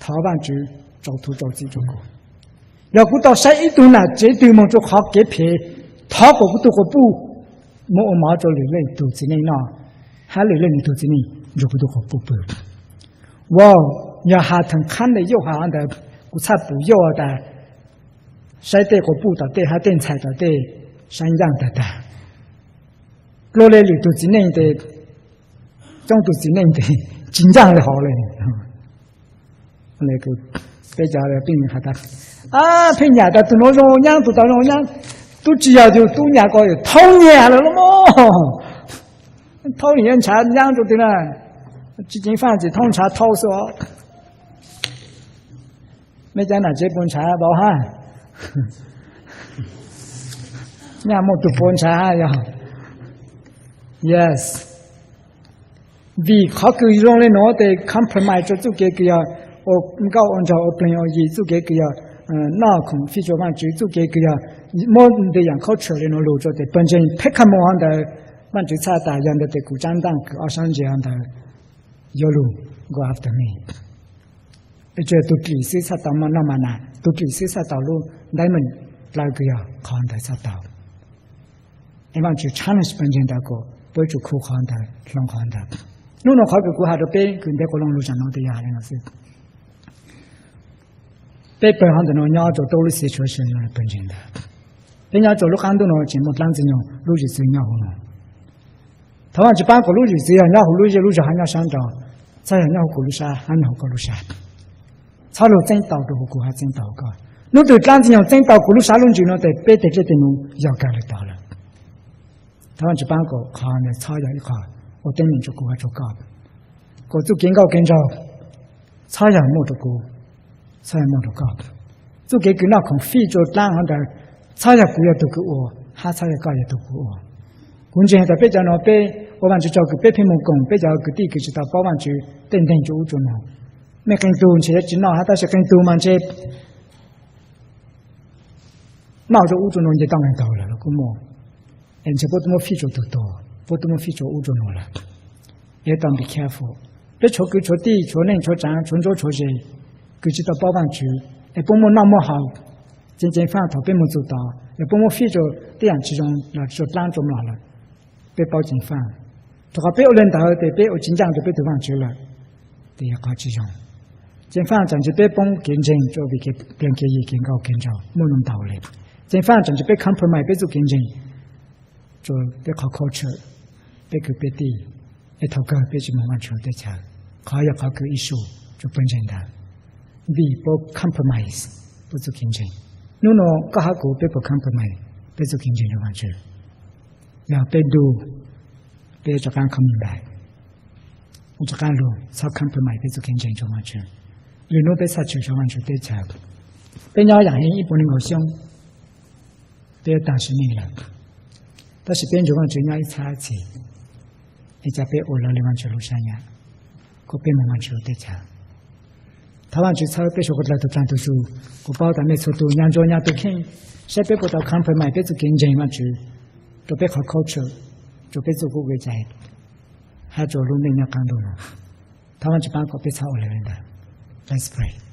thov Vaajtswv tso txim rua kuv. Yog kuv tau saib ib tug nam tsev twg moog rua qhov kev phem, thov kuas kuv tug quas puj muab ua mov rua lwm leej tug txiv neej noj, hab lwm leej nws tug txiv neej nrug kuv tug quas puj pw. Wow, yog has theem qhab le Yauj has ntawd, kuv txhaj pum Yauj tas saib tej quas puj tom tej hab tej ntxhais tom tej saib ncaaj tag tag. Dlua le lwm tug txiv neej tes, coob tug txiv neej tes tsis ncaaj le hov le. Peb cov pheej has tas, pheej nyam tas tug nuav zoo nyaab, tug tas zoo nyaab, tub tsis yog yug tub nyam ko thaub nyam lawm los mas. Thaub nim ntshav nyaab rua twg na, tsis ceev faaj ces thaub ntshav thaub xwb os. Mej cov nam tsev puas ntshav vauv hab? Nyaj muaj tug puas ntshav hab yog? Yes. Vim qhov kws zoo le nuav tes compromise rua txuj kev kws yog ua nkauj ua nraug ua pleg ua yig, txuj kev kws yog noj khoom fij rua Vaajtswv, txuj kev kws yog muab ntws yaam culture le nuav lug rua tes pawg ntseeg peb kha moog hov ntawd, Vaajtswv txhaj tas yog ntawd tes kuv tsaab ntaaj kws ob sab ntse hov ntawd yuav lug go after me. Tsuas tug dlim xwb txhaj tau noj ma nas, tug dlim xwb txhaj tau lub ntaib meem dlawb kws yog qhov ntawd txhaj tau. Es Vaajtswv challenge pawg ntseeg ntawd kuas puab yuav tsum khu qhov ntawd, hloov qhov ntawd. Nub nua qhov kws kuv has rua peb kws ntev quas loog lug zaam nuav tes yog has le nuav xwb. Peb pawg hov ntawm nuav nyob rua tub lub situation nuav le pawg ntseeg ntawd. Peb nyob rua lub qaab ntuj nuav tseem muaj dlaab ntxwg nyoog lub zwm txwv nyob huv nuav. Thov Vaajtswv paab kuas lub zwm txwv yog nyob huv lub zej lub zog hab nyob sab nraud, txhob yog nyob huv kuv lub sab hab nyob huv koj lub sab. Txhob lug txeeb tau rua huv kuv hab txeeb tau huv koj. Nub twg dlaab ntxwg nyoog txeeb tau kuv lub sab lub ntsws nuav tes peb teg dlej teg nuv yog kag le tod lawm. Thov Vaajtswv paab kuas qhov ntawd txhob yog ib qho ua teeb meem rua kuv hab rua koj, kuas txuj kev nkauj kev nraug txhob yog muaj rua kuv, txhob yog muaj rua koj. Txuj kev kws noj khoom fij rua dlaab hov ntawd txhob yog kuv yog tug kws ua hab txhob yog koj yog tug kws ua. Kuv ntseeg tas peb cov nuav peb ua Vaajtswv tsaug kws peb pheej moog koom peb cov kwv tij kws tsis tau paub Vaajtswv tej nteeg rua ub rua nuav. Mej qee tug ntshe yuav tsis noj hab tab sis qee tug mas ntshe noj rua ub rua nuav nce toj nqeeg taug lawm los kuj muaj. Es ntshe puab tub muab fij rua tug tuag, puab tub muab fij rua ub rua nuav lawm. Es tau be careful. Peb tshuav kwv tshuav tij, tshuav neej tshuav tsaav, tshuav ntsuab tshuav ze, kws tsis tau paub Vaajtswv, es puab muaj noj muaj haus, ceev ceev faaj thaum peb moog txug tod es puab muab fij rua tej yaam tsis zoo los rua dlaab rua mlom lawm. Peb paub ceev faaj, rua qhov peb ua le ntawd tes peb ua tsis ncaaj rua peb tug Vaajtswv lawm, tes yog qhov tsis zoo. Ceev faaj tsaam ntshe peb poob kev ntseeg rua vim kev pleeg kev yig kev nkauj kev nraug muaj nuav ntau le. Ceev faaj tsaam ntshe peb compromise peb txuj kev ntseeg rua peb qhov culture, peb kwv peb tij, es thaum kawg peb tsis moog Vaajtswv teb chaws. Qhov yog qhov kws issue rua pawg ntseeg ntawd, vim puab compromise puab txuj kev ntseeg. Nub nua koj hab kuv peb puas compromise peb txuj kev ntseeg rua Vaajtswv? Yog peb do, peb rov qaab coming back, rov qaab lug txhob compromise peb txuj kev ntseeg rua Vaajtswv. Lwm nub peb txhaj tshwm rua Vaajtswv teb chaws. Peb nyob yaam heev ib puas neeg nkaum xyoo, peb yuav taag sim neej lawm, tab sis peb nrug Vaajtswv nyob ib txhab txhis, es ca peb ua lawv le Vaajtswv lub sab nyam, kuas peb moog Vaajtswv teb chaws. Thov Vaajtswv txhawb peb suav dlawg tug dlaag tug txug. Kuv paub tas mej txhua tug nyag ntsuab nyag tug kheej, saib peb puas tau compromise peb txuj kev ntseeg Vaajtswv rua peb qhov culture, rua peb txuj kub kev cai. Hab rua lub neej nyob qaab ntuj nuav. Thov Vaajtswv paab kuas peb txhob ua le ntawd. Let's pray.